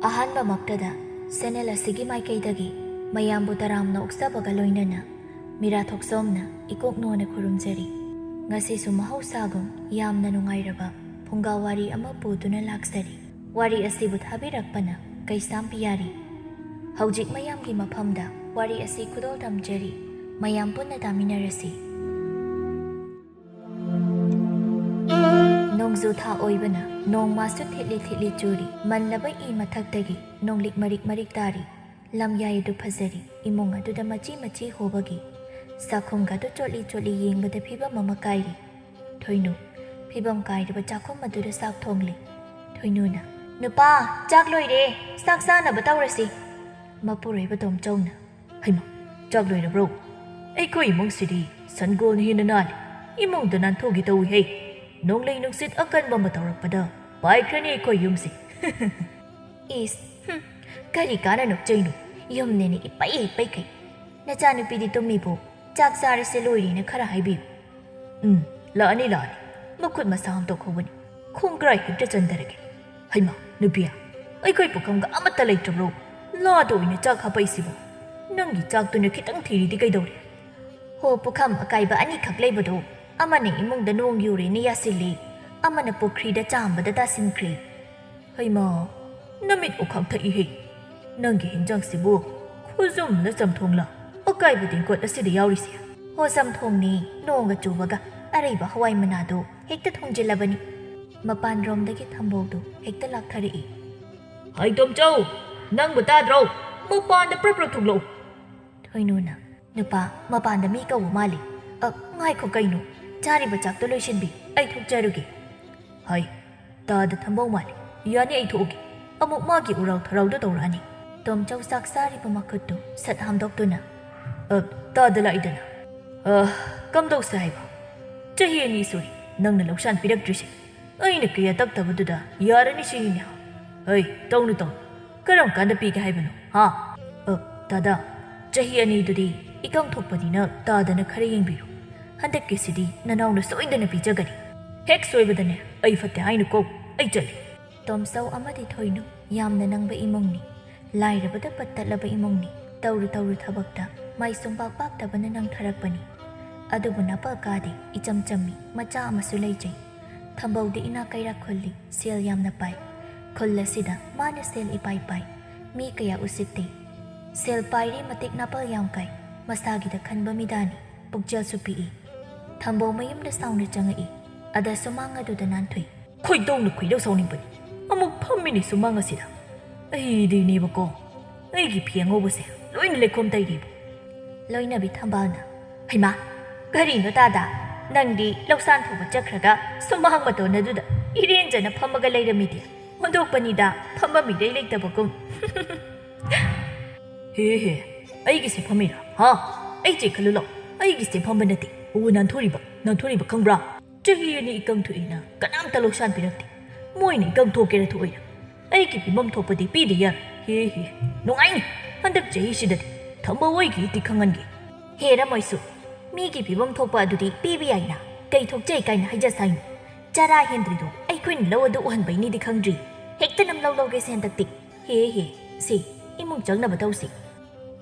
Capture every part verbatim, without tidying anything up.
ꯑꯍꯥꯟꯕꯃꯛꯇꯗ ꯁꯦꯅꯦꯜ ꯑꯁꯤꯒꯤ ꯃꯥꯏꯀꯩꯗꯒꯤ ꯃꯌꯥꯝꯕꯨ ꯇꯔꯥꯝꯅ ꯑꯣꯛꯆꯕꯒ ꯂꯣꯏꯅꯅ ꯃꯤꯔꯥ ꯊꯣꯛꯆꯣꯝꯅ ꯏꯀꯣꯛ ꯅꯣꯟꯅ ꯈꯨꯔꯨꯝꯖꯔꯤ꯫ ꯉꯁꯤꯁꯨ ꯃꯍꯧꯁꯥꯒꯨꯝ ꯌꯥꯝꯅ ꯅꯨꯡꯉꯥꯏꯔꯕ ꯐꯨꯡꯒꯥ ꯋꯥꯔꯤ ꯑꯃ ꯄꯨꯗꯨꯅ ꯂꯥꯛꯆꯔꯤ꯫ ꯋꯥꯔꯤ ꯑꯁꯤꯕꯨ ꯊꯥꯕꯤꯔꯛꯄꯅ ꯀꯩꯁꯥꯝ ꯄꯤꯌꯥꯔꯤ꯫ ꯍꯧꯖꯤꯛ ꯃꯌꯥꯝꯒꯤ ꯃꯐꯝꯗ ꯋꯥꯔꯤ ꯑꯁꯤ ꯈꯨꯗꯣꯜ ꯇꯝꯖꯔꯤ꯫ ꯃꯌꯥꯝ ꯄꯨꯟꯅ ꯇꯥꯃꯤꯟꯅꯔꯁꯤ꯫ ꯅꯣꯡꯖꯨ ꯊꯥ ꯑꯣꯏꯕꯅ ꯅꯣꯡꯃꯁꯨ ꯊꯤꯠꯂꯤ ꯊꯤꯠꯂꯤ ꯆꯨꯔꯤ꯫ ꯃꯜꯂꯕ ꯏ ꯃꯊꯛꯇꯒꯤ ꯅꯣꯡꯂꯤꯛ ꯃꯔꯤꯛ ꯃꯔꯤꯛ ꯇꯥꯔꯤ꯫ ꯂꯝꯌꯥꯏ ꯑꯗꯨ ꯐꯖꯔꯤ꯫ ꯏꯃꯨꯡ ꯑꯗꯨꯗ ꯃꯆꯤ ꯃꯆꯤ ꯍꯣꯕꯒꯤ ꯆꯥꯛꯈꯨꯝꯒꯗꯨ ꯆꯣꯠꯂꯤ ꯆꯣꯠꯂꯤ ꯌꯦꯡꯕꯗ ꯐꯤꯕꯝ ꯑꯃ ꯀꯥꯏꯔꯤ꯫ ꯊꯣꯏꯅꯨ, ꯐꯤꯕꯝ ꯀꯥꯏꯔꯤꯕ ꯆꯥꯛꯈꯨꯝ ꯑꯗꯨꯗ ꯆꯥꯛ ꯊꯣꯡꯂꯤ꯫ ꯊꯣꯏꯅꯨꯅ, "ꯅꯨꯄꯥ, ꯆꯥꯛ ꯂꯣꯏꯔꯦ, ꯆꯥꯛ ꯆꯥꯅꯕ ꯇꯧꯔꯁꯤ꯫" ꯃꯄꯨꯔꯣꯏꯕ ꯇꯣꯝꯆꯧꯅ, "ꯍꯩꯃꯥ, ꯆꯥꯛ ꯂꯣꯏꯔꯕ꯭ꯔꯣ? ꯑꯩꯈꯣꯏ ꯏꯃꯨꯡꯁꯤꯗꯤ ꯁꯟꯒꯣꯜꯅ ꯍꯦꯟꯅ ꯅꯥꯜꯂꯤ꯫ ꯏꯃꯨꯡꯗ ꯅꯥꯟꯊꯣꯛꯒꯦ ꯇꯧꯏꯍꯦ꯫ ꯅꯣꯡꯂꯩ ꯅꯨꯡꯁꯤꯠ ꯑꯀꯟꯕ ꯑꯃ ꯇꯧꯔꯛꯄꯗ ꯄꯥꯏꯈ꯭ꯔꯅꯤ ꯑꯩꯈꯣꯏ ꯌꯨꯝꯁꯤ꯫" ꯏꯁ, ꯍꯨꯝ, ꯀꯔꯤ ꯀꯥꯟꯅ ꯅꯣꯛꯆꯩꯅꯣ? ꯌꯨꯝꯅꯦꯅ ꯏꯄꯩ ꯍꯦꯛ ꯄꯩꯈꯩ꯫ ꯅꯆꯥꯅꯨꯄꯤꯗꯤ ꯇꯨꯝꯃꯤꯕꯣ? ꯆꯥꯛ ꯆꯥꯔꯁꯦ ꯂꯣꯏꯔꯦꯅ ꯈꯔ ꯍꯥꯏꯕꯤꯌꯨ꯫ "ꯎꯝ, ꯂꯥꯛꯑꯅꯤ, ꯂꯥꯛꯑꯅꯤ꯫ ꯃꯈꯨꯠ ꯃꯁꯥ ꯍꯥꯝꯗꯣꯛꯍꯧꯕꯅꯤ꯫ ꯈꯣꯡꯒ꯭ꯔꯥꯏ ꯍꯦꯛꯇ ꯆꯟꯗꯔꯒꯦ꯫ ꯍꯩꯃꯥ, ꯅꯨꯄꯤ, ꯑꯩꯈꯣꯏ ꯄꯨꯈꯝꯒ ꯑꯃꯠꯇ ꯂꯩꯇ꯭ꯔꯕ꯭ꯔꯣ? ꯂꯥꯗ ꯑꯣꯏꯅ ꯆꯥꯛ ꯍꯥꯄꯛꯏꯁꯤꯕꯣ? ꯅꯪꯒꯤ ꯆꯥꯛꯇꯨꯅ ꯈꯤꯇꯪ ꯊꯤꯔꯤꯗꯤ ꯀꯩꯗꯧꯔꯦ?" "ꯍꯣ, ꯄꯨꯈꯝ ꯑꯀꯥꯏꯕ ꯑꯅꯤꯈꯛ ꯂꯩꯕꯗꯣ, ꯑꯃꯅ ꯏꯃꯨꯡꯗ ꯅꯣꯡ ꯌꯨꯔꯦꯅ ꯌꯥꯁꯤꯜꯂꯤ, ꯑꯃꯅ ꯄꯨꯈ꯭ꯔꯤꯗ ꯆꯥꯝꯕꯗ ꯇꯥꯁꯤꯟꯈ꯭ꯔꯦ꯫" "ꯍꯩꯃꯥ, ꯅꯃꯤꯠ ꯎꯈꯥꯛ ꯊꯛꯏꯍꯦ꯫ ꯅꯪꯒꯤ ꯍꯤꯟꯖꯥꯡꯁꯤꯕꯨ ꯈꯨꯖꯨꯝꯂ ꯆꯝꯊꯣꯡꯂ ꯑꯀꯥꯏꯕ ꯇꯦꯡꯀꯣꯠ ꯑꯁꯤꯗ ꯌꯥꯎꯔꯤꯁꯦ?" "ꯍꯣ, ꯆꯝꯊꯣꯡꯅꯤ, ꯅꯣꯡꯒ ꯆꯨꯕꯒ ꯑꯔꯩꯕ ꯍꯋꯥꯏ ꯃꯅꯥꯗꯣ ꯍꯦꯛꯇ ꯊꯣꯡꯖꯤꯜꯂꯕꯅꯤ꯫" ꯃꯄꯥꯟꯔꯣꯝꯗꯒꯤ ꯊꯝꯕꯧꯗꯨ ꯍꯦꯛꯇ ꯂꯥꯛꯊꯔꯛꯏ꯫ "ꯍꯩ ꯇꯣꯝꯆꯧ, ꯅꯪꯕꯨ ꯇꯥꯗ꯭ꯔꯣ? ꯃꯄꯥꯟꯗ ꯄ꯭ꯔꯞ ꯄ꯭ꯔꯞ ꯊꯣꯛꯂꯛꯎ꯫" ꯊꯣꯏꯅꯨꯅ, "ꯅꯨꯄꯥ, ꯃꯄꯥꯟꯗ ꯃꯤ ꯀꯧꯕ ꯃꯥꯜꯂꯤ꯫ ꯑ, ꯉꯥꯏꯈꯣ ꯀꯩꯅꯣ, ꯆꯥꯔꯤꯕ ꯆꯥꯛꯇꯣ ꯂꯣꯏꯁꯤꯟꯕꯤ, ꯑꯩ ꯊꯣꯛꯆꯔꯨꯒꯦ꯫" "ꯍꯩ, ꯇꯥꯗ ꯊꯝꯕꯧ ꯃꯥꯜꯂꯤ꯫ ꯌꯥꯅꯤ, ꯑꯩ ꯊꯣꯛꯎꯒꯦ꯫" ꯑꯃꯨꯛ ꯃꯥꯒꯤ ꯎꯔꯥꯎ ꯊꯔꯥꯎꯗꯣ ꯇꯧꯔꯛꯑꯅꯤ꯫ ꯇꯣꯝꯆꯧ ꯆꯥꯛ ꯆꯥꯔꯤꯕ ꯃꯈꯨꯠꯇꯨ ꯁꯠ ꯍꯥꯝꯗꯣꯛꯇꯨꯅ, "ꯑ, ꯇꯥꯗ ꯂꯥꯛꯏꯗꯅ꯫ ꯑ, ꯀꯝꯗꯧꯁꯦ ꯍꯥꯏꯕ? ꯆꯍꯤ ꯑꯅꯤ ꯁꯨꯔꯦ ꯅꯪꯅ ꯂꯧꯁꯥꯟ ꯄꯤꯔꯛꯇ꯭ꯔꯤꯁꯦ꯫ ꯑꯩꯅ ꯀꯌꯥ ꯇꯛꯇꯕꯗꯨꯗ ꯌꯥꯔꯅꯤ ꯁꯤꯅꯤꯅꯦ꯫ ꯍꯩ, ꯇꯧꯅꯨ, ꯇꯧꯅꯨ꯫ ꯀꯔꯝ ꯀꯥꯟꯗ ꯄꯤꯒꯦ ꯍꯥꯏꯕꯅꯣ, ꯍꯥ?" "ꯑ, ꯗꯥꯗꯥ, ꯆꯍꯤ ꯑꯅꯤꯗꯨꯗꯤ ꯏꯀꯪ ꯊꯣꯛꯄꯅꯤꯅ ꯇꯥꯗꯅ ꯈꯔ ꯌꯦꯡꯕꯤꯔꯣ꯫ ꯍꯟꯗꯛꯀꯤꯁꯤꯗꯤ ꯅꯅꯥꯎꯅ ꯁꯣꯏꯗꯅ ꯄꯤꯖꯒꯅꯤ꯫" "ꯍꯦꯛ ꯁꯣꯏꯕꯗꯅꯦ, ꯑꯩ ꯐꯠꯇꯦ ꯍꯥꯏꯅꯨꯀꯣ, ꯑꯩ ꯆꯠꯂꯤ꯫" ꯇꯣꯝꯆꯧ ꯑꯃꯗꯤ ꯊꯣꯏꯅꯨ ꯌꯥꯝꯅ ꯅꯪꯕ ꯏꯃꯨꯡꯅꯤ꯫ ꯂꯥꯏꯔꯕꯗ ꯄꯠ ꯇꯠꯂꯕ ꯏꯃꯨꯡꯅꯤ꯫ ꯇꯧꯔꯨ ꯇꯧꯔꯨ ꯊꯕꯛꯇ ꯃꯥꯏ ꯁꯨꯡꯄꯥꯛ ꯄꯥꯛꯇꯕꯅ ꯅꯪꯊꯔꯛꯄꯅꯤ꯫ ꯑꯗꯨꯕꯨ ꯅꯥꯄꯜ ꯀꯥꯗꯦ, ꯏꯆꯝ ꯆꯝꯃꯤ, ꯃꯆꯥ ꯑꯃꯁꯨ ꯂꯩꯖꯩ꯫ ꯊꯝꯕꯧꯗꯤ ꯏꯅꯥꯛ ꯀꯩꯔꯥꯛ ꯈꯨꯜꯂꯤ, ꯁꯦꯜ ꯌꯥꯝꯅ ꯄꯥꯏ꯫ ꯈꯨꯜ ꯑꯁꯤꯗ ꯃꯥꯅ ꯁꯦꯜ ꯏꯄꯥꯏ ꯄꯥꯏ꯫ ꯃꯤ ꯀꯌꯥ ꯎꯁꯤꯠꯇꯦ꯫ ꯁꯦꯜ ꯄꯥꯏꯔꯤ ꯃꯇꯤꯛ ꯅꯥꯄꯜ ꯌꯥꯝ ꯀꯥꯏ꯫ ꯃꯁꯥꯒꯤꯗ ꯈꯟꯕ ꯃꯤꯗꯥꯅꯤ꯫ ꯄꯨꯛꯆꯦꯜꯁꯨ ꯄꯤꯛꯏ꯫ ꯊꯝꯕꯧ ꯃꯌꯨꯝꯗ ꯁꯥꯎꯅ ꯆꯪꯉꯛꯏ꯫ ꯑꯗ ꯁꯨꯃꯥꯡ ꯑꯗꯨꯗ ꯅꯥꯟꯊꯣꯏ꯫ ꯈꯣꯏꯗꯧꯅ ꯈꯣꯏꯗꯧ ꯁꯥꯎꯅꯤꯡꯕꯅꯤ꯫ ꯑꯃꯨꯛ ꯐꯝꯃꯤꯅꯤ ꯁꯨꯃꯥꯡ ꯑꯁꯤꯗ꯫ ꯑꯩꯗꯤꯅꯦꯕꯀꯣ, ꯑꯩꯒꯤ ꯐꯤ ꯑꯉꯧꯕꯁꯦ ꯂꯣꯏꯅ ꯂꯩꯈꯣꯝ ꯇꯩꯔꯤꯕ꯫ ꯂꯣꯏꯅꯕꯤ ꯊꯝꯕꯥꯜꯅ, "ꯍꯩꯃꯥ, ꯀꯔꯤꯅꯣ ꯇꯥꯗ? ꯅꯪꯗꯤ ꯂꯧꯁꯥꯟ ꯊꯧꯕ ꯆꯠꯈ꯭ꯔꯒ ꯁꯨꯃꯥꯡ ꯃꯇꯣꯟ ꯑꯗꯨꯗ ꯏꯔꯦꯟꯖꯅ ꯐꯝꯃꯒ ꯂꯩꯔꯝꯃꯤꯗꯤ? ꯍꯨꯟꯗꯣꯛꯄꯅꯤꯗ, ꯐꯝꯕ ꯃꯤꯔꯩ ꯂꯩꯇꯕꯒꯨꯝ꯫" "ꯍꯦ ꯍꯦ, ꯑꯩꯒꯤꯁꯦ ꯐꯝꯃꯤꯔꯥ? ꯍꯥ? ꯑꯩ ꯆꯦꯛ ꯈꯜꯂꯨ ꯂꯥꯎ꯫ ꯑꯩꯒꯤꯁꯦ ꯐꯝꯕ ꯅꯠꯇꯦ꯫ ꯑꯣ, ꯅꯥꯟꯊꯣꯔꯤꯕ, ꯅꯥꯟꯊꯣꯔꯤꯕ ꯈꯪꯕ꯭ꯔꯥ? ꯆꯍꯤ ꯑꯅꯤ ꯏꯀꯪ ꯊꯣꯛꯏꯅ ꯀꯅꯥꯝꯇ ꯂꯧꯁꯥꯟ ꯄꯤꯔꯛꯇꯦ꯫ ꯃꯣꯏꯅ ꯏꯀꯪ ꯊꯣꯛꯀꯦꯔꯥ ꯊꯣꯛꯑꯣꯏꯔꯥ, ꯑꯩꯒꯤ ꯄꯤꯐꯝ ꯊꯣꯛꯄꯗꯤ ꯄꯤꯗ ꯌꯥꯔꯣꯏ꯫ ꯍꯦ ꯍꯦ, ꯅꯨꯡꯉꯥꯏꯅꯤ꯫ ꯍꯟꯗꯛ ꯆꯍꯤꯁꯤꯗꯗꯤ ꯊꯝꯕꯧ ꯑꯩꯒꯤ ꯏꯇꯤ ꯈꯪꯍꯟꯒꯦ꯫" "ꯍꯦꯔꯥ ꯃꯣꯏꯁꯨ, ꯃꯤꯒꯤ ꯄꯤꯐꯝ ꯊꯣꯛꯄ ꯑꯗꯨꯗꯤ ꯄꯤꯕ ꯌꯥꯏꯅ, ꯀꯩ ꯊꯣꯛꯆꯩ ꯀꯥꯏꯅ ꯍꯥꯏꯖ ꯁꯥꯏꯅꯤ? ꯆꯔꯥ ꯍꯦꯟꯗ꯭ꯔꯤꯗꯣ ꯑꯩꯈꯣꯏꯅ ꯂꯧ ꯑꯗꯨ ꯎꯍꯟꯕꯩꯅꯤꯗꯤ ꯈꯪꯗ꯭ꯔꯤ꯫ ꯍꯦꯛꯇ ꯅꯝ ꯂꯧ ꯂꯧꯒꯦꯁꯦ ꯍꯟꯗꯛꯇꯤ꯫ ꯍꯦ ꯍꯦ, ꯁꯤ ꯏꯃꯨꯡ ꯆꯪꯅꯕ ꯇꯧꯁꯤ꯫"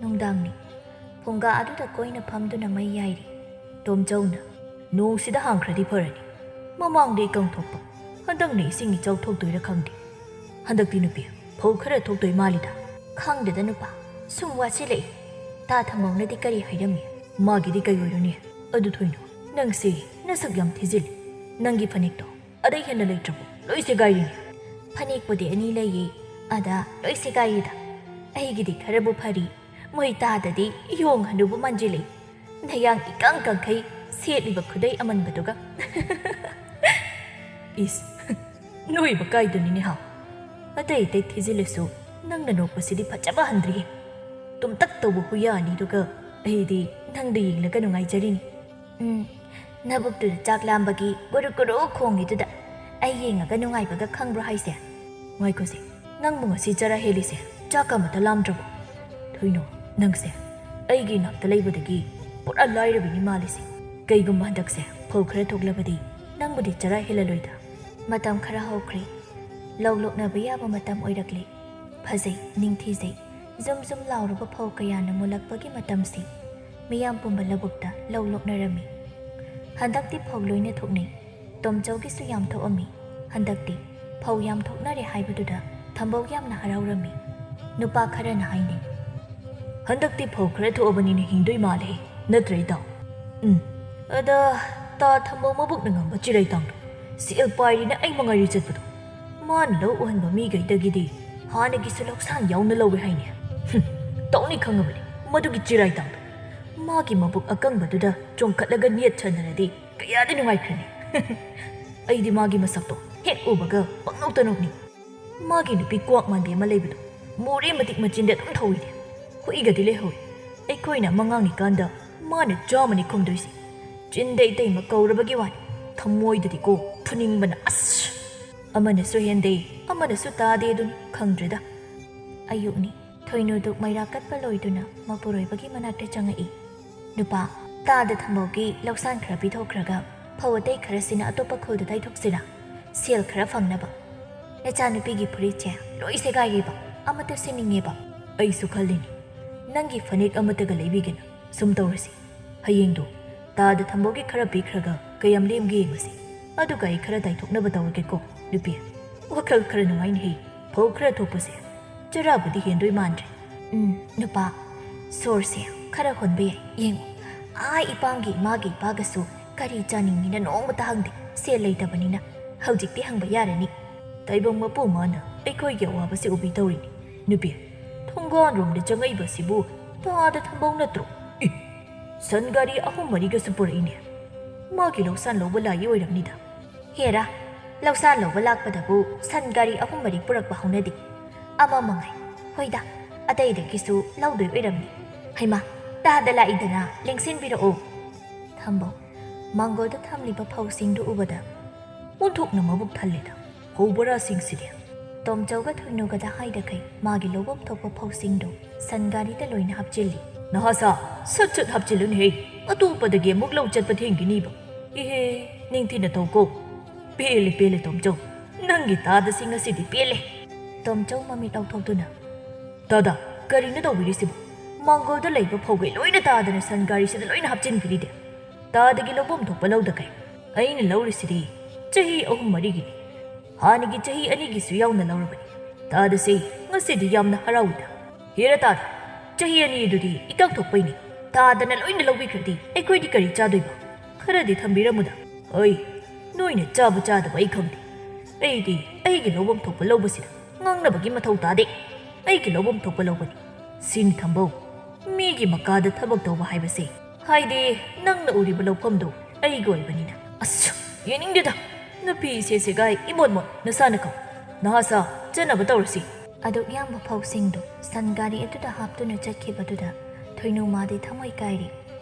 ꯅꯨꯡꯗꯥꯡꯅꯤ꯫ ꯐꯨꯡꯒꯥ ꯑꯗꯨꯗ ꯀꯣꯏꯅ ꯐꯝꯗꯨꯅ ꯃꯩ ꯌꯥꯏꯔꯤ꯫ ꯇꯣꯝꯆꯧꯅ, "ꯅꯣꯡꯁꯤꯗ ꯍꯥꯡꯈ꯭ꯔꯗꯤ ꯐꯔꯅꯤ꯫ ꯃꯃꯥꯡꯗ ꯏꯀꯪ ꯊꯣꯛꯄ, ꯍꯟꯗꯛꯅ ꯏꯁꯤꯡ ꯏꯆꯥꯎ ꯊꯣꯛꯇꯣꯏꯔꯥ ꯈꯪꯗꯦ꯫ ꯍꯟꯗꯛꯇꯤ ꯅꯨꯄꯤ, ꯐꯧ ꯈꯔ ꯊꯣꯛꯇꯣꯏ ꯃꯥꯜꯂꯤꯗ꯫" "ꯈꯪꯗꯦꯗ ꯅꯨꯄꯥ, ꯁꯨꯝ ꯋꯥꯁꯤꯜꯂꯛꯏ꯫ ꯇꯥ ꯊꯝꯕꯧꯅꯗꯤ ꯀꯔꯤ ꯍꯥꯏꯔꯝꯃꯤ?" "ꯃꯥꯒꯤꯗꯤ ꯀꯩ ꯑꯣꯏꯔꯨꯅꯤ? ꯑꯗꯨ ꯊꯣꯏꯅꯣ, ꯅꯪꯁꯦ ꯅꯁꯛ ꯌꯥꯝ ꯊꯤꯖꯤꯜꯂꯤ꯫ ꯅꯪꯒꯤ ꯐꯅꯦꯛꯇꯣ ꯑꯗꯩ ꯍꯦꯟꯅ ꯂꯩꯇ꯭ꯔꯕꯣ? ꯂꯣꯏ ꯁꯦꯒꯥꯏꯔꯤꯅꯦ꯫" "ꯐꯅꯦꯛꯄꯨꯗꯤ ꯑꯅꯤ ꯂꯩꯌꯦ, ꯑꯗ ꯂꯣꯏ ꯁꯦꯒꯥꯏꯌꯦꯗ꯫ ꯑꯩꯒꯤꯗꯤ ꯈꯔꯕꯨ ꯐꯔꯤ, ꯃꯣꯏ ꯇꯥꯗꯗꯤ ꯌꯣꯡ ꯍꯅꯨꯕ ꯃꯥꯟꯖꯤꯜꯂꯛꯏ꯫ ꯅꯌꯥꯡ ꯏꯀꯪ ꯀꯪꯈꯩ ꯁꯦꯠꯂꯤꯕ ꯈꯨꯗꯩ ꯑꯃꯟꯕꯗꯨꯒ꯫" "ꯏꯁ, ꯅꯣꯏꯕ ꯀꯥꯏꯗꯨꯅꯤꯅꯦ ꯍꯥ꯫ ꯑꯇꯩ ꯑꯇꯩ ꯊꯤꯖꯤꯜꯂꯁꯨ ꯅꯪꯅ ꯅꯣꯛꯄꯁꯤꯗꯤ ꯐꯖꯕ ꯍꯟꯗ꯭ꯔꯤꯍꯦ꯫ ꯇꯨꯝꯇꯛ ꯇꯧꯕ ꯍꯨꯏꯌꯥ ꯑꯅꯤꯗꯨꯒ ꯑꯩꯗꯤ ꯅꯪꯗ ꯌꯦꯡꯂꯒ ꯅꯨꯡꯉꯥꯏꯖꯔꯤꯅꯤ꯫" "ꯎꯝ, ꯅꯕꯨꯛꯇꯨꯗ ꯆꯥꯛ ꯂꯥꯝꯕꯒꯤ ꯒꯨꯔꯨ ꯒꯨꯔꯨ ꯈꯣꯡꯉꯤꯗꯨꯗ ꯑꯩ ꯌꯦꯡꯉꯒ ꯅꯨꯡꯉꯥꯏꯕꯒ ꯈꯪꯕ꯭ꯔꯣ ꯍꯥꯏꯁꯦ?" "ꯉꯥꯏꯈꯣꯁꯦ, ꯅꯪꯕꯨ ꯉꯁꯤ ꯆꯔꯥ ꯍꯦꯜꯂꯤꯁꯦ ꯆꯥꯛꯀ ꯑꯃꯠꯇ ꯂꯥꯝꯗ꯭ꯔꯕꯣ? ꯊꯣꯏꯅꯣ, ꯅꯪꯁꯦ ꯑꯩꯒꯤ ꯏꯅꯥꯛꯇ ꯂꯩꯕꯗꯒꯤ ꯄꯨꯔꯥ ꯂꯥꯏꯔꯕꯤꯅꯤ ꯃꯥꯜꯂꯤꯁꯦ꯫ ꯀꯩꯒꯨꯝꯕ ꯍꯟꯗꯛꯁꯦ ꯐꯧ ꯈꯔ ꯊꯣꯛꯂꯕꯗꯤ ꯅꯪꯕꯨꯗꯤ ꯆꯔꯥ ꯍꯦꯜꯂꯂꯣꯏꯗ꯫" "ꯃꯇꯝ ꯈꯔ ꯍꯧꯈ꯭ꯔꯦ꯫ ꯂꯧ ꯂꯣꯛꯅꯕ ꯌꯥꯕ ꯃꯇꯝ ꯑꯣꯏꯔꯛꯂꯦ꯫ ꯐꯖꯩ, ꯅꯤꯡꯊꯤꯖꯩ, ꯖꯨꯝ ꯖꯨꯝ ꯂꯥꯎꯔꯕ ꯐꯧ ꯀꯌꯥꯅ ꯃꯨꯜꯂꯛꯄꯒꯤ ꯃꯇꯝꯁꯤ꯫ ꯃꯤꯌꯥꯝ ꯄꯨꯝꯕ ꯂꯧꯕꯨꯛꯇ ꯂꯧ ꯂꯣꯛꯅꯔꯝꯃꯤ꯫ ꯍꯟꯗꯛꯇꯤ ꯐꯧ ꯂꯣꯏꯅ ꯊꯣꯛꯅꯩ꯫ ꯇꯣꯝꯆꯧꯒꯤꯁꯨ ꯌꯥꯝ ꯊꯣꯛꯑꯝꯃꯤ꯫ ꯍꯟꯗꯛꯇꯤ ꯐꯧ ꯌꯥꯝ ꯊꯣꯛꯅꯔꯦ ꯍꯥꯏꯕꯗꯨꯗ ꯊꯝꯕꯧ ꯌꯥꯝꯅ ꯍꯔꯥꯎꯔꯝꯃꯤ꯫ ꯅꯨꯄꯥ ꯈꯔꯅ ꯍꯥꯏꯅꯩ, "ꯍꯟꯗꯛꯇꯤ ꯐꯧ ꯈꯔ ꯊꯣꯛꯑꯕꯅꯤꯅ ꯍꯤꯡꯗꯣꯏ ꯃꯥꯜꯂꯦ, ꯅꯠꯇ꯭ꯔ ꯏꯇꯥꯎ?" ꯎꯝ, ꯑꯗ ꯇꯥ ꯊꯝꯕꯧ ꯃꯕꯨꯛꯅ ꯉꯝꯕ ꯆꯤꯔꯩꯇꯥꯡꯗꯣ, ꯁꯦꯜ ꯄꯥꯏꯔꯤꯅ ꯑꯩ ꯃꯉꯥꯏꯔꯤ ꯆꯠꯄꯗꯣ, ꯃꯥꯅ ꯂꯧ ꯎꯍꯟꯕ ꯃꯤꯈꯩꯗꯒꯤꯗꯤ ꯍꯥꯟꯅꯒꯤꯁꯨ ꯂꯧꯁꯥꯟ ꯌꯥꯎꯅ ꯂꯧꯋꯦ ꯍꯥꯏꯅꯦ꯫ ꯍꯨꯝ, ꯇꯧꯅꯤ ꯈꯪꯉꯕꯅꯤ ꯃꯗꯨꯒꯤ ꯆꯤꯔꯥꯏꯇꯥꯡꯗꯣ꯫ ꯃꯥꯒꯤ ꯃꯕꯨꯛ ꯑꯀꯪꯕꯗꯨꯗ ꯆꯣꯡꯈꯠꯂꯒ ꯅꯦꯠ ꯁꯥꯟꯅꯔꯗꯤ ꯀꯌꯥꯗꯤ ꯅꯨꯡꯉꯥꯏꯈ꯭ꯔꯅꯤ꯫ ꯑꯩꯗꯤ ꯃꯥꯒꯤ ꯃꯁꯛꯇꯣ ꯍꯦꯛ ꯎꯕꯒ ꯄꯪꯅꯣꯛꯇ ꯅꯣꯛꯅꯤꯡ꯫ ꯃꯥꯒꯤ ꯅꯨꯄꯤ ꯀ꯭ꯋꯥꯛ ꯃꯥꯟꯕꯤ ꯑꯃ ꯂꯩꯕꯗꯣ, ꯃꯣꯔꯦ ꯃꯇꯤꯛ ꯃꯆꯤꯟꯗꯤ ꯑꯗꯨꯝ ꯊꯧꯏꯅꯦ꯫ ꯍꯨꯏꯒꯗꯤ ꯂꯩꯍꯧꯏ꯫ ꯑꯩꯈꯣꯏꯅ ꯑꯃ ꯉꯥꯡꯉꯤꯀꯥꯟꯗ ꯃꯥꯅ ꯆꯥꯝꯃꯅꯤ ꯈꯨꯝꯗꯣꯏꯁꯦ꯫ ꯆꯤꯟꯗ ꯏꯇꯩꯃ ꯀꯧꯔꯕꯒꯤ ꯋꯥꯅꯤ, ꯊꯃꯣꯏꯗꯗꯤꯀꯣ ꯐꯨꯅꯤꯡꯕꯅ ꯑꯁ! ꯑꯃꯅꯁꯨ ꯍꯦꯟꯗꯦ, ꯑꯃꯅꯁꯨ ꯇꯥꯗꯦ ꯑꯗꯨꯅꯤ, ꯈꯪꯗ꯭ꯔꯦꯗ꯫ ꯑꯌꯨꯛꯅꯤ꯫ ꯊꯣꯏꯅꯨꯗꯨ ꯃꯩꯔꯥ ꯀꯠꯄ ꯂꯣꯏꯗꯨꯅ ꯃꯄꯨꯔꯣꯏꯕꯒꯤ ꯃꯅꯥꯛꯇ ꯆꯪꯉꯛꯏ꯫ "ꯅꯨꯄꯥ, ꯇꯥꯗ ꯊꯝꯕꯧꯒꯤ ꯂꯧꯁꯥꯟ ꯈꯔ ꯄꯤꯊꯣꯛꯈ꯭ꯔꯒ ꯐꯧ ꯑꯇꯩ ꯈꯔꯁꯤꯅ ꯑꯇꯣꯞꯄ ꯈꯨꯜꯗ ꯇꯥꯏꯊꯣꯛꯁꯤꯔꯥ? ꯁꯦꯜ ꯈꯔ ꯐꯪꯅꯕ꯫ ꯅꯆꯥꯅꯨꯄꯤꯒꯤ ꯐꯨꯔꯤꯠꯁꯦ ꯂꯣꯏ ꯁꯦꯒꯥꯏꯔꯦꯕ, ꯑꯃꯠꯇ ꯁꯦꯠꯅꯤꯡꯉꯦꯕ꯫" "ꯑꯩꯁꯨ ꯈꯜꯂꯤꯅꯤ, ꯅꯪꯒꯤ ꯐꯅꯦꯛ ꯑꯃꯠꯇꯒ ꯂꯩꯕꯤꯒꯦꯅ꯫ ꯁꯨꯝ ꯇꯧꯔꯁꯤ, ꯍꯌꯦꯡꯗꯣ ꯇꯥꯗ ꯊꯝꯕꯧꯒꯤ ꯈꯔ ꯄꯤꯈ꯭ꯔꯒ ꯀꯌꯥꯝ ꯂꯦꯝꯒꯦ ꯌꯦꯡꯉꯁꯤ, ꯑꯗꯨꯒ ꯑꯩ ꯈꯔ ꯇꯥꯏꯊꯣꯛꯅꯕ ꯇꯧꯔꯒꯦꯀꯣ ꯅꯨꯄꯤ꯫ ꯋꯥꯈꯜ ꯈꯔ ꯅꯨꯡꯉꯥꯏꯅꯍꯦ, ꯐꯧ ꯈꯔ ꯊꯣꯛꯄꯁꯦ꯫ ꯆꯔꯥꯕꯨꯗꯤ ꯍꯦꯟꯗꯣꯏ ꯃꯥꯟꯗ꯭ꯔꯦ꯫ ꯎꯝ, ꯅꯨꯄꯥ, ꯁꯣꯔꯁꯦ ꯈꯔ ꯍꯣꯟꯕ ꯌꯥꯏ, ꯌꯦꯡꯉꯨ꯫ ꯑꯥ ꯏꯄꯥꯝꯒꯤ ꯏꯃꯥꯒꯤ ꯏꯄꯥꯒꯁꯨ ꯀꯔꯤ ꯆꯥꯅꯤꯡꯉꯤꯅ ꯅꯣꯡꯃꯇ ꯍꯪꯗꯦ, ꯁꯦꯜ ꯂꯩꯇꯕꯅꯤꯅ꯫ ꯍꯧꯖꯤꯛꯇꯤ ꯍꯪꯕ ꯌꯥꯔꯅꯤ꯫ ꯇꯥꯏꯕꯪ ꯃꯄꯨ ꯃꯥꯅ ꯑꯩꯈꯣꯏꯒꯤ ꯑꯋꯥꯕꯁꯦ ꯎꯕꯤꯗꯧꯔꯤꯅꯤ꯫ ꯅꯨꯄꯤ, ꯊꯣꯡꯒꯥꯟꯔꯣꯝꯗ ꯆꯪꯉꯛꯏꯕꯁꯤꯕꯨ ꯇꯥꯗ ꯊꯝꯕꯧ ꯅꯠꯇ꯭ꯔꯣ? ꯏ, ꯁꯟ ꯒꯥꯔꯤ ꯑꯍꯨꯝ ꯃꯔꯤꯒꯁꯨ ꯄꯨꯔꯛꯏꯅꯦ꯫ ꯃꯥꯒꯤ ꯂꯧꯁꯥꯟ ꯂꯧꯕ ꯂꯥꯛꯏ ꯑꯣꯏꯔꯝꯅꯤꯗ꯫ ꯍꯦꯔꯥ, ꯂꯧꯁꯥꯟ ꯂꯧꯕ ꯂꯥꯛꯄꯗꯕꯨ ꯁꯟ ꯒꯥꯔꯤ ꯑꯍꯨꯝ ꯃꯔꯤ ꯄꯨꯔꯛꯄ ꯍꯧꯅꯗꯦ꯫ ꯑꯃ ꯃꯉꯥꯏ꯫ ꯍꯣꯏꯗ, ꯑꯇꯩꯗꯒꯤꯁꯨ ꯂꯧꯗꯣꯏ ꯑꯣꯏꯔꯝꯅꯤ꯫ ꯍꯩꯃꯥ, ꯇꯥꯗ ꯂꯥꯛꯏꯗꯅ, ꯂꯦꯡꯁꯤꯟꯕꯤꯔꯛꯑꯣ꯫ ꯊꯝꯕꯧ, ꯃꯥꯡꯒꯣꯜꯗ ꯊꯝꯂꯤꯕ ꯐꯧꯁꯤꯡꯗꯨ ꯎꯕꯗ, "ꯑꯣꯟꯊꯣꯛꯅ ꯃꯕꯨꯛ ꯊꯜꯂꯦꯗ ꯐꯧ ꯕꯣꯔꯥꯁꯤꯡꯁꯤꯗꯤ!" ꯇꯣꯝꯆꯧꯒ ꯊꯣꯏꯅꯨꯒꯗ ꯍꯥꯏꯗꯈꯩ ꯃꯥꯒꯤ ꯂꯧꯐꯝ ꯊꯣꯛꯄ ꯐꯧꯁꯤꯡꯗꯨ ꯁꯟ ꯒꯥꯔꯤꯗ ꯂꯣꯏꯅ ꯍꯥꯞꯆꯤꯜꯂꯤ꯫ "ꯅꯍꯥꯁꯥ, ꯁꯠ ꯁꯠ ꯍꯥꯞꯆꯤꯜꯂꯨꯅꯦꯍꯦ, ꯑꯇꯣꯞꯄꯗꯒꯤ ꯑꯃꯨꯛ ꯂꯧ ꯆꯠꯄ ꯊꯦꯡꯈꯤꯅꯤꯕ꯫ ꯏꯍꯦ, ꯅꯤꯡꯊꯤꯅ ꯇꯧꯀꯣ꯫ ꯄꯦꯜꯂꯦ, ꯄꯦꯜꯂꯦ ꯇꯣꯝꯆꯧ, "ꯅꯪꯒꯤ ꯇꯥꯗꯁꯤ ꯉꯁꯤꯗꯤ ꯄꯦꯜꯂꯦ!" ꯇꯣꯝꯆꯧ ꯃꯃꯤꯠ ꯂꯥꯎꯊꯣꯛꯇꯨꯅ, "ꯇꯥꯗ, ꯀꯔꯤꯅꯣ ꯇꯧꯕꯤꯔꯤꯁꯤꯕꯨ? ꯃꯥꯡꯒꯣꯜꯗ ꯂꯩꯕ ꯐꯧꯒꯩ ꯂꯣꯏꯅ ꯇꯥꯗꯅ ꯁꯟ ꯒꯥꯔꯤꯁꯤꯗ ꯂꯣꯏꯅ ꯍꯥꯞꯆꯤꯟꯕꯤꯔꯤꯗꯦ꯫ ꯇꯥꯗꯒꯤ ꯂꯧꯐꯝ ꯊꯣꯛꯄ ꯂꯧꯗꯈꯩ꯫ ꯑꯩꯅ ꯂꯧꯔꯤꯁꯤꯗꯤ ꯆꯍꯤ ꯑꯍꯨꯝ ꯃꯔꯤꯒꯤꯅꯤ꯫ ꯍꯥꯟꯅꯒꯤ ꯆꯍꯤ ꯑꯅꯤꯒꯤꯁꯨ ꯌꯥꯎꯅ ꯂꯧꯔꯕꯅꯤ꯫ ꯇꯥꯗꯁꯤ ꯉꯁꯤꯗꯤ ꯌꯥꯝꯅ ꯍꯔꯥꯎꯏꯗ꯫ ꯍꯦꯔꯥ ꯇꯥꯗ, ꯆꯍꯤ ꯑꯅꯤꯗꯨꯗꯤ ꯏꯀꯪ ꯊꯣꯛꯄꯩꯅꯤ꯫ ꯇꯥꯗꯅ ꯂꯣꯏꯅ ꯂꯧꯕꯤꯈ꯭ꯔꯗꯤ ꯑꯩꯈꯣꯏꯗꯤ ꯀꯔꯤ ꯆꯥꯗꯣꯏꯕ? ꯈꯔꯗꯤ ꯊꯝꯕꯤꯔꯝꯃꯨꯗ꯫ ꯍꯣꯏ, ꯅꯣꯏꯅ ꯆꯥꯕ ꯆꯥꯗꯕ ꯑꯩ ꯈꯪꯗꯦ꯫ ꯑꯩꯗꯤ ꯑꯩꯒꯤ ꯂꯧꯐꯝ ꯊꯣꯛꯄ ꯂꯧꯕꯁꯤꯗ ꯉꯥꯡꯅꯕꯒꯤ ꯃꯊꯧ ꯇꯥꯗꯦ꯫ ꯑꯩꯒꯤ ꯂꯧꯐꯝ ꯊꯣꯛꯄ ꯂꯧꯕꯅꯤ꯫ ꯁꯤꯟ ꯊꯝꯕꯧ, ꯃꯤꯒꯤ ꯃꯀꯥꯗ ꯊꯕꯛ ꯇꯧꯕ ꯍꯥꯏꯕꯁꯦ, ꯍꯥꯏꯗꯤ ꯅꯪꯅ ꯎꯔꯤꯕ ꯂꯧꯐꯝꯗꯨ ꯑꯩꯒꯤ ꯑꯣꯏꯕꯅꯤꯅ꯫ ꯑꯁ, ꯌꯦꯡꯅꯤꯡꯗꯦꯗ꯫ ꯅꯨꯄꯤ ꯏꯁꯦ ꯁꯦꯒꯥꯏ ꯏꯃꯣꯠ ꯃꯣꯠ ꯅꯁꯥꯅ ꯈꯪ꯫ ꯅꯍꯥꯁꯥ, ꯆꯠꯅꯕ ꯇꯧꯔꯁꯤ꯫ ꯑꯗꯨꯛ ꯌꯥꯝꯕ ꯐꯧꯁꯤꯡꯗꯨ ꯁꯟ ꯒꯥꯔꯤ ꯑꯗꯨꯗ ꯍꯥꯞꯇꯨꯅ ꯆꯠꯈꯤꯕꯗꯨꯗ ꯊꯣꯏꯅꯨꯃꯥꯗꯤ ꯊꯃꯣꯏ ꯀꯥꯏꯔꯤ꯫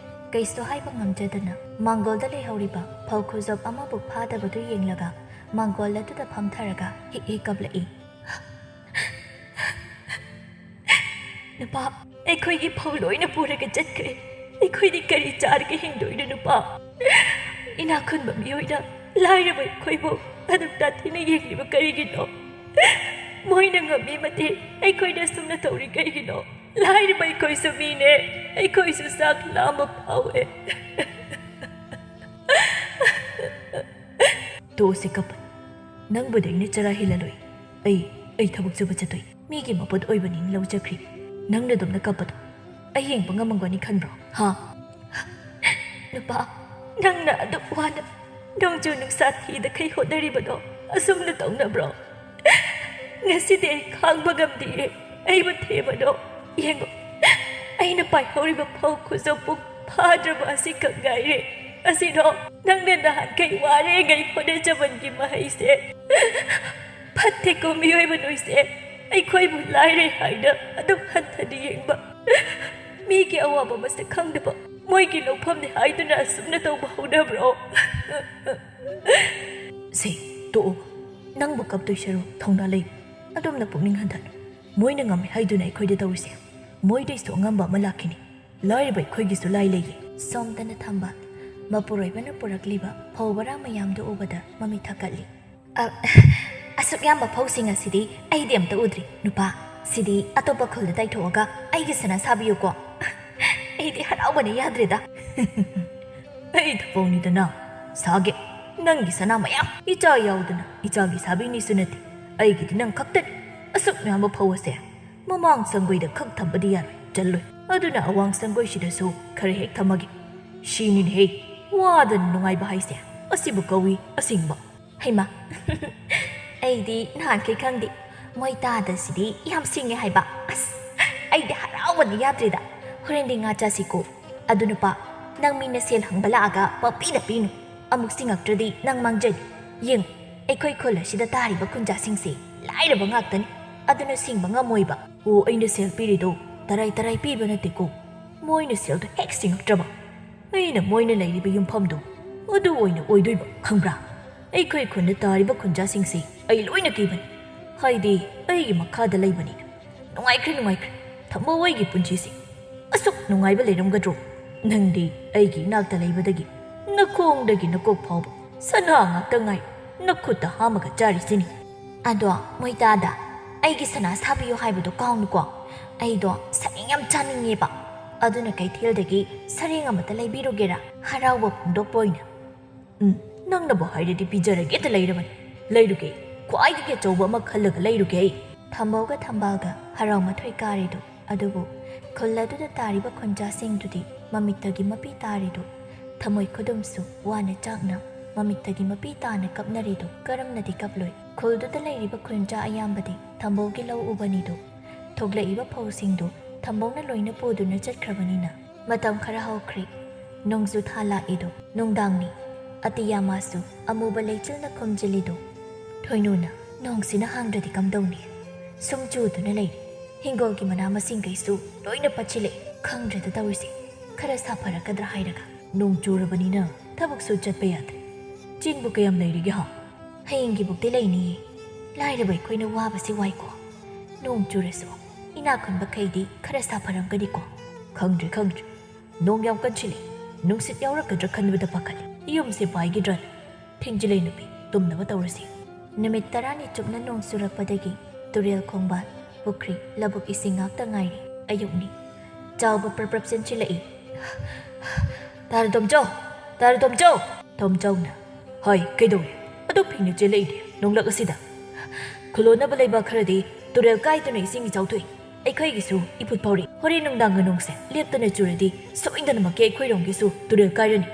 ꯀꯩꯁꯨ ꯍꯥꯏꯕ ꯉꯝꯖꯗꯅ ꯃꯥꯡꯒꯣꯜꯗ ꯂꯩꯍꯧꯔꯤꯕ ꯐꯧ ꯈꯨꯖꯣꯞ ꯑꯃꯕꯨ ꯐꯥꯗꯕꯗꯨ ꯌꯦꯡꯂꯒ ꯃꯥꯡꯒꯣꯜ ꯑꯗꯨꯗ ꯐꯝꯊꯔꯒ ꯍꯤꯛ ꯍꯤꯛ ꯀꯞꯂꯛꯏ꯫ "ꯅꯨꯄꯥ, ꯑꯩꯈꯣꯏꯒꯤ ꯐꯧ ꯂꯣꯏꯅ ꯄꯨꯔꯒ ꯆꯠꯈ꯭ꯔꯦ꯫ ꯑꯩꯈꯣꯏꯗꯤ ꯀꯔꯤ ꯆꯥꯔꯒ ꯍꯤꯡꯗꯣꯏꯅꯣ, ꯅꯨꯄꯥ? ꯏꯅꯥꯛ ꯈꯨꯟꯕ ꯃꯤꯑꯣꯏꯅ ꯂꯥꯏꯔꯕ ꯑꯩꯈꯣꯏꯕꯨ ꯑꯗꯨꯛ ꯇꯥꯊꯤꯅ ꯌꯦꯡꯂꯤꯕ ꯀꯔꯤꯒꯤꯅꯣ? ꯃꯣꯏꯅ ꯉꯝꯃꯤ ꯃꯇꯤꯛ ꯑꯩꯈꯣꯏꯅ ꯑꯁꯨꯝꯅ ꯇꯧꯔꯤ ꯀꯔꯤꯒꯤꯅꯣ? ꯂꯥꯏꯔꯕ ꯑꯩꯈꯣꯏꯁꯨ ꯃꯤꯅꯦ, ꯑꯩꯈꯣꯏꯁꯨ ꯆꯥꯛ ꯂꯥꯝꯕ ꯐꯥꯎꯋꯦ꯫" "ꯇꯣꯛꯑꯁꯤ ꯀꯞꯄ꯫ ꯅꯪꯕꯨꯗꯤ ꯑꯩꯅ ꯆꯔꯥ ꯍꯦꯜꯂꯜꯂꯣꯏ꯫ ꯑꯩ, ꯑꯩ ꯊꯕꯛ ꯁꯨꯕ ꯆꯠꯇꯣꯏ꯫ ꯃꯤꯒꯤ ꯃꯄꯣꯠ ꯑꯣꯏꯕꯅꯤꯅ ꯂꯧꯖꯈ꯭ꯔꯤꯅꯤ꯫ ꯅꯪꯅ ꯑꯗꯨꯝꯅ ꯀꯞꯄꯗꯣ ꯑꯩ ꯌꯦꯡꯕ ꯉꯝꯃꯝꯒꯅꯤ ꯈꯟꯕ꯭ꯔꯣ? ꯍꯥ?" "ꯅꯨꯄꯥ, ꯅꯪꯅ ꯑꯗꯨꯛ ꯋꯥꯅ ꯅꯣꯡꯖꯨ ꯅꯨꯡꯁꯥ ꯊꯤꯗꯈꯩ ꯍꯣꯠꯅꯔꯤꯕꯗꯣ ꯑꯁꯨꯝꯅ ꯇꯧꯅꯕ꯭ꯔꯣ? ꯉꯁꯤꯗꯤ ꯑꯩ ꯈꯥꯡꯕ ꯉꯝꯗꯤꯌꯦ꯫ ꯑꯩꯕꯨ ꯊꯦꯝꯃꯗꯣ ꯌꯦꯡꯉꯣ꯫ ꯑꯩꯅ ꯄꯥꯏꯍꯧꯔꯤꯕ ꯐꯧ ꯈꯨꯖꯣꯞꯄꯨ ꯐꯥꯗ꯭ꯔꯕ ꯑꯁꯤꯈꯛ ꯉꯥꯏꯔꯦ꯫ ꯑꯁꯤꯗꯣ ꯅꯪꯅ ꯅꯍꯥꯟꯈꯩ ꯋꯥꯔꯦꯡꯉꯩ ꯍꯣꯠꯅꯖꯃꯟꯒꯤ ꯃꯍꯩꯁꯦ꯫ ꯐꯠꯇꯦꯀꯣ ꯃꯤꯑꯣꯏꯕ ꯅꯣꯏꯁꯦ꯫ ꯑꯩꯈꯣꯏꯕꯨ ꯂꯥꯏꯔꯩ ꯍꯥꯏꯅ ꯑꯗꯨꯝ ꯍꯟꯊꯅ ꯌꯦꯡꯕ꯫ ꯃꯤꯒꯤ ꯑꯋꯥꯕ ꯃꯁꯛ ꯈꯪꯗꯕ, ꯃꯣꯏꯒꯤ ꯂꯧꯐꯝꯅꯤ ꯍꯥꯏꯗꯨꯅ ꯑꯁꯨꯝꯅ ꯇꯧꯕ ꯍꯧꯅꯕ꯭ꯔꯣ?" "ꯁꯦ, ꯇꯣꯛꯑꯣ꯫ ꯅꯪꯕꯨ ꯀꯞꯇꯣꯏ ꯁꯔꯨꯛ ꯊꯧꯅꯥ ꯂꯩꯌꯨ꯫ ꯑꯗꯣꯝꯅ ꯄꯨꯛꯅꯤꯡ ꯍꯟꯊꯅꯨ꯫ ꯃꯣꯏꯅ ꯉꯝꯃꯤ ꯍꯥꯏꯗꯨꯅ ꯑꯩꯈꯣꯏꯗ ꯇꯧꯔꯤꯁꯦ꯫ ꯃꯣꯏꯗꯩꯁꯨ ꯑꯉꯝꯕ ꯑꯃ ꯂꯥꯛꯈꯤꯅꯤ꯫ ꯂꯥꯏꯔꯕ ꯑꯩꯈꯣꯏꯒꯤꯁꯨ ꯂꯥꯏ ꯂꯩꯌꯦ꯫" ꯁꯣꯝꯗꯅ ꯊꯝꯕꯥꯜ ꯃꯄꯨꯔꯣꯏꯕꯅ ꯄꯨꯔꯛꯂꯤꯕ ꯐꯧ ꯕꯣꯔꯥ ꯃꯌꯥꯝꯗꯨ ꯎꯕꯗ ꯃꯃꯤꯠ ꯊꯛꯀꯠꯂꯤ꯫ ꯑ, ꯑꯁꯨꯛ ꯌꯥꯝꯕ ꯐꯧꯁꯤꯡ ꯑꯁꯤꯗꯤ ꯑꯩꯗꯤ ꯑꯝꯇ ꯎꯗ꯭ꯔꯤ꯫ ꯅꯨꯄꯥ, ꯁꯤꯗꯤ ꯑꯇꯣꯞꯄ ꯈꯨꯜꯗ ꯇꯥꯏꯊꯣꯛꯑꯒ ꯑꯩꯒꯤ ꯁꯅꯥ ꯁꯥꯕꯤꯌꯨꯀꯣ꯫ ꯑꯩꯗꯤ ꯍꯔꯥꯎꯕꯅ ꯌꯥꯗ꯭ꯔꯦꯗ꯫ ꯑꯩ ꯊꯕꯛꯅꯤꯗꯅ ꯁꯥꯒꯦ꯫ ꯅꯪꯒꯤ ꯁꯅꯥ ꯃꯌꯥꯝ ꯏꯆꯥ ꯌꯥꯎꯗꯅ ꯏꯆꯥꯒꯤ ꯁꯥꯕꯤꯅꯤꯁꯨ ꯅꯠꯇꯦ꯫ ꯑꯩꯒꯤꯗꯤ ꯅꯪ ꯈꯛꯇꯅꯤ꯫ ꯑꯁꯨꯛ ꯌꯥꯝꯕ ꯐꯧ ꯑꯁꯦ ꯃꯃꯥꯡ ꯁꯪꯒꯣꯏꯗ ꯈꯛ ꯊꯝꯕꯗꯤ ꯌꯥꯔꯣꯏ, ꯆꯜꯂꯣꯏ꯫ ꯑꯗꯨꯅ ꯑꯋꯥꯡ ꯁꯪꯒꯣꯏꯁꯤꯗꯁꯨ ꯈꯔ ꯍꯦꯛ ꯊꯝꯃꯒꯦ꯫ ꯁꯤꯅꯤꯅꯦꯍꯦ, ꯋꯥꯗꯅ ꯅꯨꯡꯉꯥꯏꯕ ꯍꯥꯏꯁꯦ꯫ ꯑꯁꯤꯕꯨ ꯀꯧꯏ ꯑꯁꯦꯡꯕ꯫ ꯍꯩꯃꯥ, ꯑꯩꯗꯤ ꯅꯍꯥꯟꯈꯩ ꯈꯪꯗꯦ꯫ ꯃꯣꯏ ꯇꯥꯗ ꯁꯤꯗꯤ ꯌꯥꯝ ꯁꯤꯡꯉꯦ ꯍꯥꯏꯕ꯫ ꯑꯁ, ꯑꯩꯗꯤ ꯍꯔꯥꯎꯕꯅ ꯌꯥꯗ꯭ꯔꯦꯗ꯫ ꯍꯣꯔꯦꯟꯗꯤ ꯉꯥ ꯆꯥꯁꯤꯀꯣ꯫ ꯑꯗꯨ ꯅꯨꯄꯥ, ꯅꯪ ꯃꯤꯅ ꯁꯦꯜ ꯍꯪꯕ ꯂꯥꯛꯑꯒ ꯄꯪꯄꯤꯗ ꯄꯤꯅꯨ꯫ ꯑꯃꯨꯛ ꯁꯤꯡꯉꯛꯇ꯭ꯔꯗꯤ ꯅꯪ ꯃꯥꯡꯖꯅꯤ꯫ ꯌꯦꯡꯉꯨ, ꯑꯩꯈꯣꯏ ꯈꯨꯜ ꯑꯁꯤꯗ ꯇꯥꯔꯤꯕ ꯈꯨꯟꯖꯥꯁꯤꯡꯁꯦ ꯂꯥꯏꯔꯕ ꯉꯥꯛꯇꯅꯤ꯫ ꯑꯗꯨꯅ ꯁꯤꯡꯕ ꯉꯝꯃꯣꯏꯕ꯫ ꯑꯣ, ꯑꯩꯅ ꯁꯦꯜ ꯄꯤꯔꯤꯗꯣ ꯇꯔꯥꯏ ꯇꯔꯥꯏ ꯄꯤꯕ ꯅꯠꯇꯦꯀꯣ꯫ ꯃꯣꯏꯅ ꯁꯦꯜꯗꯣ ꯍꯦꯛ ꯁꯤꯡꯉꯛꯇ꯭ꯔꯕ, ꯑꯩꯅ ꯃꯣꯏꯅ ꯂꯩꯔꯤꯕ ꯌꯨꯝꯐꯝꯗꯣ ꯑꯗꯨ ꯑꯣꯏꯅ ꯑꯣꯏꯗꯣꯏꯕ, ꯈꯪꯕ꯭ꯔꯥ? ꯑꯩꯈꯣꯏ ꯈꯨꯟꯗ ꯇꯥꯔꯤꯕ ꯈꯨꯟꯖꯥꯁꯤꯡꯁꯦ ꯑꯩ ꯂꯣꯏꯅ ꯀꯤꯕꯅꯤ꯫ ꯍꯥꯏꯗꯤ, ꯑꯩꯒꯤ ꯃꯈꯥꯗ ꯂꯩꯕꯅꯤꯅ꯫ ꯅꯨꯡꯉꯥꯏꯈ꯭ꯔꯦ, ꯅꯨꯡꯉꯥꯏꯈ꯭ꯔꯦ꯫ ꯊꯝꯃꯣ ꯑꯩꯒꯤ ꯄꯨꯟꯁꯤꯁꯦ꯫ ꯑꯁꯨꯛ ꯅꯨꯡꯉꯥꯏꯕ ꯂꯩꯔꯝꯒꯗ꯭ꯔꯣ? ꯅꯪꯗꯤ ꯑꯩꯒꯤ ꯏꯅꯥꯛꯇ ꯂꯩꯕꯗꯒꯤ ꯅꯈꯣꯡꯗꯒꯤ ꯅꯀꯣꯛ ꯐꯥꯎꯕ ꯁꯅꯥ ꯉꯥꯛꯇ ꯉꯥꯏ ꯅꯈꯨꯠꯇ ꯍꯥꯝꯃꯒ ꯆꯥꯔꯤꯁꯤꯅꯤ꯫ ꯑꯗꯣ ꯃꯣꯏꯇꯥꯗ ꯑꯩꯒꯤ ꯁꯅꯥ ꯁꯥꯕꯤꯌꯨ ꯍꯥꯏꯕꯗꯣ ꯀꯥꯎꯅꯨꯀꯣ꯫ ꯑꯩꯗꯣ ꯁꯔꯦꯡ ꯌꯥꯝ ꯆꯥꯅꯤꯡꯉꯦꯕ꯫ ꯑꯗꯨꯅ ꯀꯩꯊꯦꯜꯗꯒꯤ ꯁꯔꯦꯡ ꯑꯃꯇ ꯂꯩꯕꯤꯔꯨꯒꯦꯔꯥ, ꯍꯔꯥꯎꯕ ꯐꯣꯡꯗꯣꯛꯄ ꯑꯣꯏꯅ? ꯎꯝ, ꯅꯪꯅꯕꯨ ꯍꯥꯏꯔꯗꯤ ꯄꯤꯖꯔꯒꯦ, ꯍꯦꯛꯇ ꯂꯩꯔꯕꯅꯤ꯫ ꯂꯩꯔꯨꯒꯦ, ꯈ꯭ꯋꯥꯏꯗꯒꯤ ꯑꯆꯧꯕ ꯑꯃ ꯈꯜꯂꯒ ꯂꯩꯔꯨꯒꯦ ꯑꯩ꯫ ꯊꯝꯕꯧꯒ ꯊꯝꯕꯥꯜꯒ ꯍꯔꯥꯎ ꯃꯊꯣꯏ ꯀꯥꯔꯤꯗꯨ꯫ ꯑꯗꯨꯕꯨ ꯈꯨꯜ ꯑꯗꯨꯗ ꯇꯥꯔꯤꯕ ꯈꯨꯟꯖꯥꯁꯤꯡꯗꯨꯗꯤ ꯃꯃꯤꯠꯇꯒꯤ ꯃꯄꯤ ꯇꯥꯔꯤꯗꯨ, ꯊꯃꯣꯏ ꯈꯨꯗꯨꯝꯁꯨ ꯋꯥꯅ ꯆꯥꯛꯅ ꯃꯃꯤꯠꯇꯒꯤ ꯃꯄꯤ ꯇꯥꯅ ꯀꯞꯅꯔꯤꯗꯨ ꯀꯔꯝꯅꯗꯤ ꯀꯞꯂꯣꯏ? ꯈꯨꯜꯗꯨꯗ ꯂꯩꯔꯤꯕ ꯈꯨꯟꯖꯥ ꯑꯌꯥꯝꯕꯗꯤ ꯊꯝꯕꯧꯒꯤ ꯂꯧ ꯎꯕꯅꯤꯗꯨ꯫ ꯊꯣꯛꯂꯛꯏꯕ ꯐꯧꯁꯤꯡꯗꯨ ꯊꯝꯕꯧꯅ ꯂꯣꯏꯅ ꯄꯨꯗꯨꯅ ꯆꯠꯈ꯭ꯔꯕꯅꯤꯅ ꯃꯇꯝ ꯈꯔ ꯍꯧꯈ꯭ꯔꯦ꯫ ꯅꯣꯡꯖꯨ ꯊꯥ ꯂꯥꯛꯏꯗꯨ꯫ ꯅꯨꯡꯗꯥꯡꯅꯤ꯫ ꯑꯇꯤꯌꯥ ꯃꯥꯁꯨ ꯑꯃꯨꯕ ꯂꯩꯆꯤꯜꯅ ꯈꯨꯝꯖꯤꯜꯂꯤꯗꯨ꯫ ꯊꯣꯏꯅꯨꯅ, "ꯅꯣꯡꯁꯤꯅ ꯍꯥꯡꯗ꯭ꯔꯗꯤ ꯀꯝꯗꯧꯅꯤ? ꯁꯨꯝ ꯆꯨꯗꯨꯅ ꯂꯩꯔꯦ꯫ ꯍꯤꯡꯒꯣꯜꯒꯤ ꯃꯅꯥ ꯃꯁꯤꯡꯈꯩꯁꯨ ꯂꯣꯏꯅ ꯄꯠꯁꯤꯜꯂꯛꯑꯦ꯫ ꯈꯪꯗ꯭ꯔꯦꯗ ꯇꯧꯔꯤꯁꯦ꯫ ꯈꯔ ꯁꯥꯐꯔꯛꯀꯗ꯭ꯔꯥ ꯍꯥꯏꯔꯒ ꯅꯣꯡ ꯆꯨꯔꯕꯅꯤꯅ ꯊꯕꯛꯁꯨ ꯆꯠꯄ ꯌꯥꯗ꯭ꯔꯦ꯫ ꯆꯦꯡꯕꯨ ꯀꯌꯥꯝ ꯂꯩꯔꯤꯒꯦ, ꯍꯥ?" "ꯍꯌꯦꯡꯒꯤꯕꯨꯛꯇꯤ ꯂꯩꯅꯤꯌꯦ꯫ ꯂꯥꯏꯔꯕ ꯑꯩꯈꯣꯏꯅ ꯋꯥꯕꯁꯤ ꯋꯥꯏꯀꯣ꯫ ꯅꯣꯡ ꯆꯨꯔꯁꯨ ꯏꯅꯥꯛ ꯈꯨꯟꯕꯈꯩꯗꯤ ꯈꯔ ꯁꯥꯐꯔꯝꯒꯅꯤꯀꯣ?" "ꯈꯪꯗ꯭ꯔꯦ, ꯈꯪꯗ꯭ꯔꯦ꯫ ꯅꯣꯡ ꯌꯥꯝ ꯀꯟꯁꯤꯜꯂꯦ꯫ ꯅꯨꯡꯁꯤꯠ ꯌꯥꯎꯔꯛꯀꯗ꯭ꯔꯥ ꯈꯟꯕꯗ ꯄꯥꯈꯠꯂꯦ꯫ ꯌꯨꯝꯁꯦ ꯄꯥꯏꯒꯗ꯭ꯔꯥꯅ? ꯊꯤꯡꯖꯤꯜꯂꯦ ꯅꯨꯄꯤ, ꯇꯨꯝꯅꯕ ꯇꯧꯔꯁꯤ꯫ ꯅꯨꯃꯤꯠ ꯇꯔꯥꯅꯤ ꯆꯨꯞꯅ ꯅꯣꯡ ꯆꯨꯔꯛꯄꯗꯒꯤ ꯇꯨꯔꯦꯜ, ꯈꯣꯡꯕꯥꯟ, ꯄꯨꯈ꯭ꯔꯤ, ꯂꯧꯕꯨꯛ ꯏꯁꯤꯡ ꯉꯥꯛꯇ ꯉꯥꯏꯔꯦ꯫ ꯑꯌꯨꯛꯅꯤ꯫ ꯆꯥꯎꯕ ꯄ꯭ꯔꯞ ꯄ꯭ꯔꯞ ꯆꯦꯟꯁꯤꯜꯂꯛꯏ꯫ "ꯇꯥꯔ ꯇꯣꯝꯆꯧ! ꯇꯥꯔ ꯇꯣꯝꯆꯧ!" ꯇꯣꯝꯆꯧꯅ, "ꯍꯣꯏ, ꯀꯩꯗꯧꯔꯦ? ꯑꯗꯨꯛ ꯐꯤꯡꯅ ꯆꯦꯜꯂꯛꯏꯗꯤ ꯅꯣꯡꯂꯛ ꯑꯁꯤꯗ?" "ꯈꯨꯂꯣꯟꯅꯕ ꯂꯩꯕꯥꯛ ꯈꯔꯗꯤ ꯇꯨꯔꯦꯜ ꯀꯥꯏꯗꯨꯅ ꯏꯁꯤꯡ ꯏꯆꯥꯎ ꯊꯣꯛꯏ꯫ ꯑꯩꯈꯣꯏꯒꯤꯁꯨ ꯏꯐꯨꯠ ꯐꯥꯎꯔꯤ꯫ ꯍꯣꯔꯦꯟ ꯅꯨꯡꯗꯥꯡꯒ ꯅꯣꯡꯁꯦ ꯂꯦꯞꯇꯅ ꯆꯨꯔꯗꯤ ꯁꯣꯏꯗꯅꯃꯛꯀꯤ ꯑꯩꯈꯣꯏꯔꯣꯝꯒꯤꯁꯨ ꯇꯨꯔꯦꯜ ꯀꯥꯏꯔꯅꯤ꯫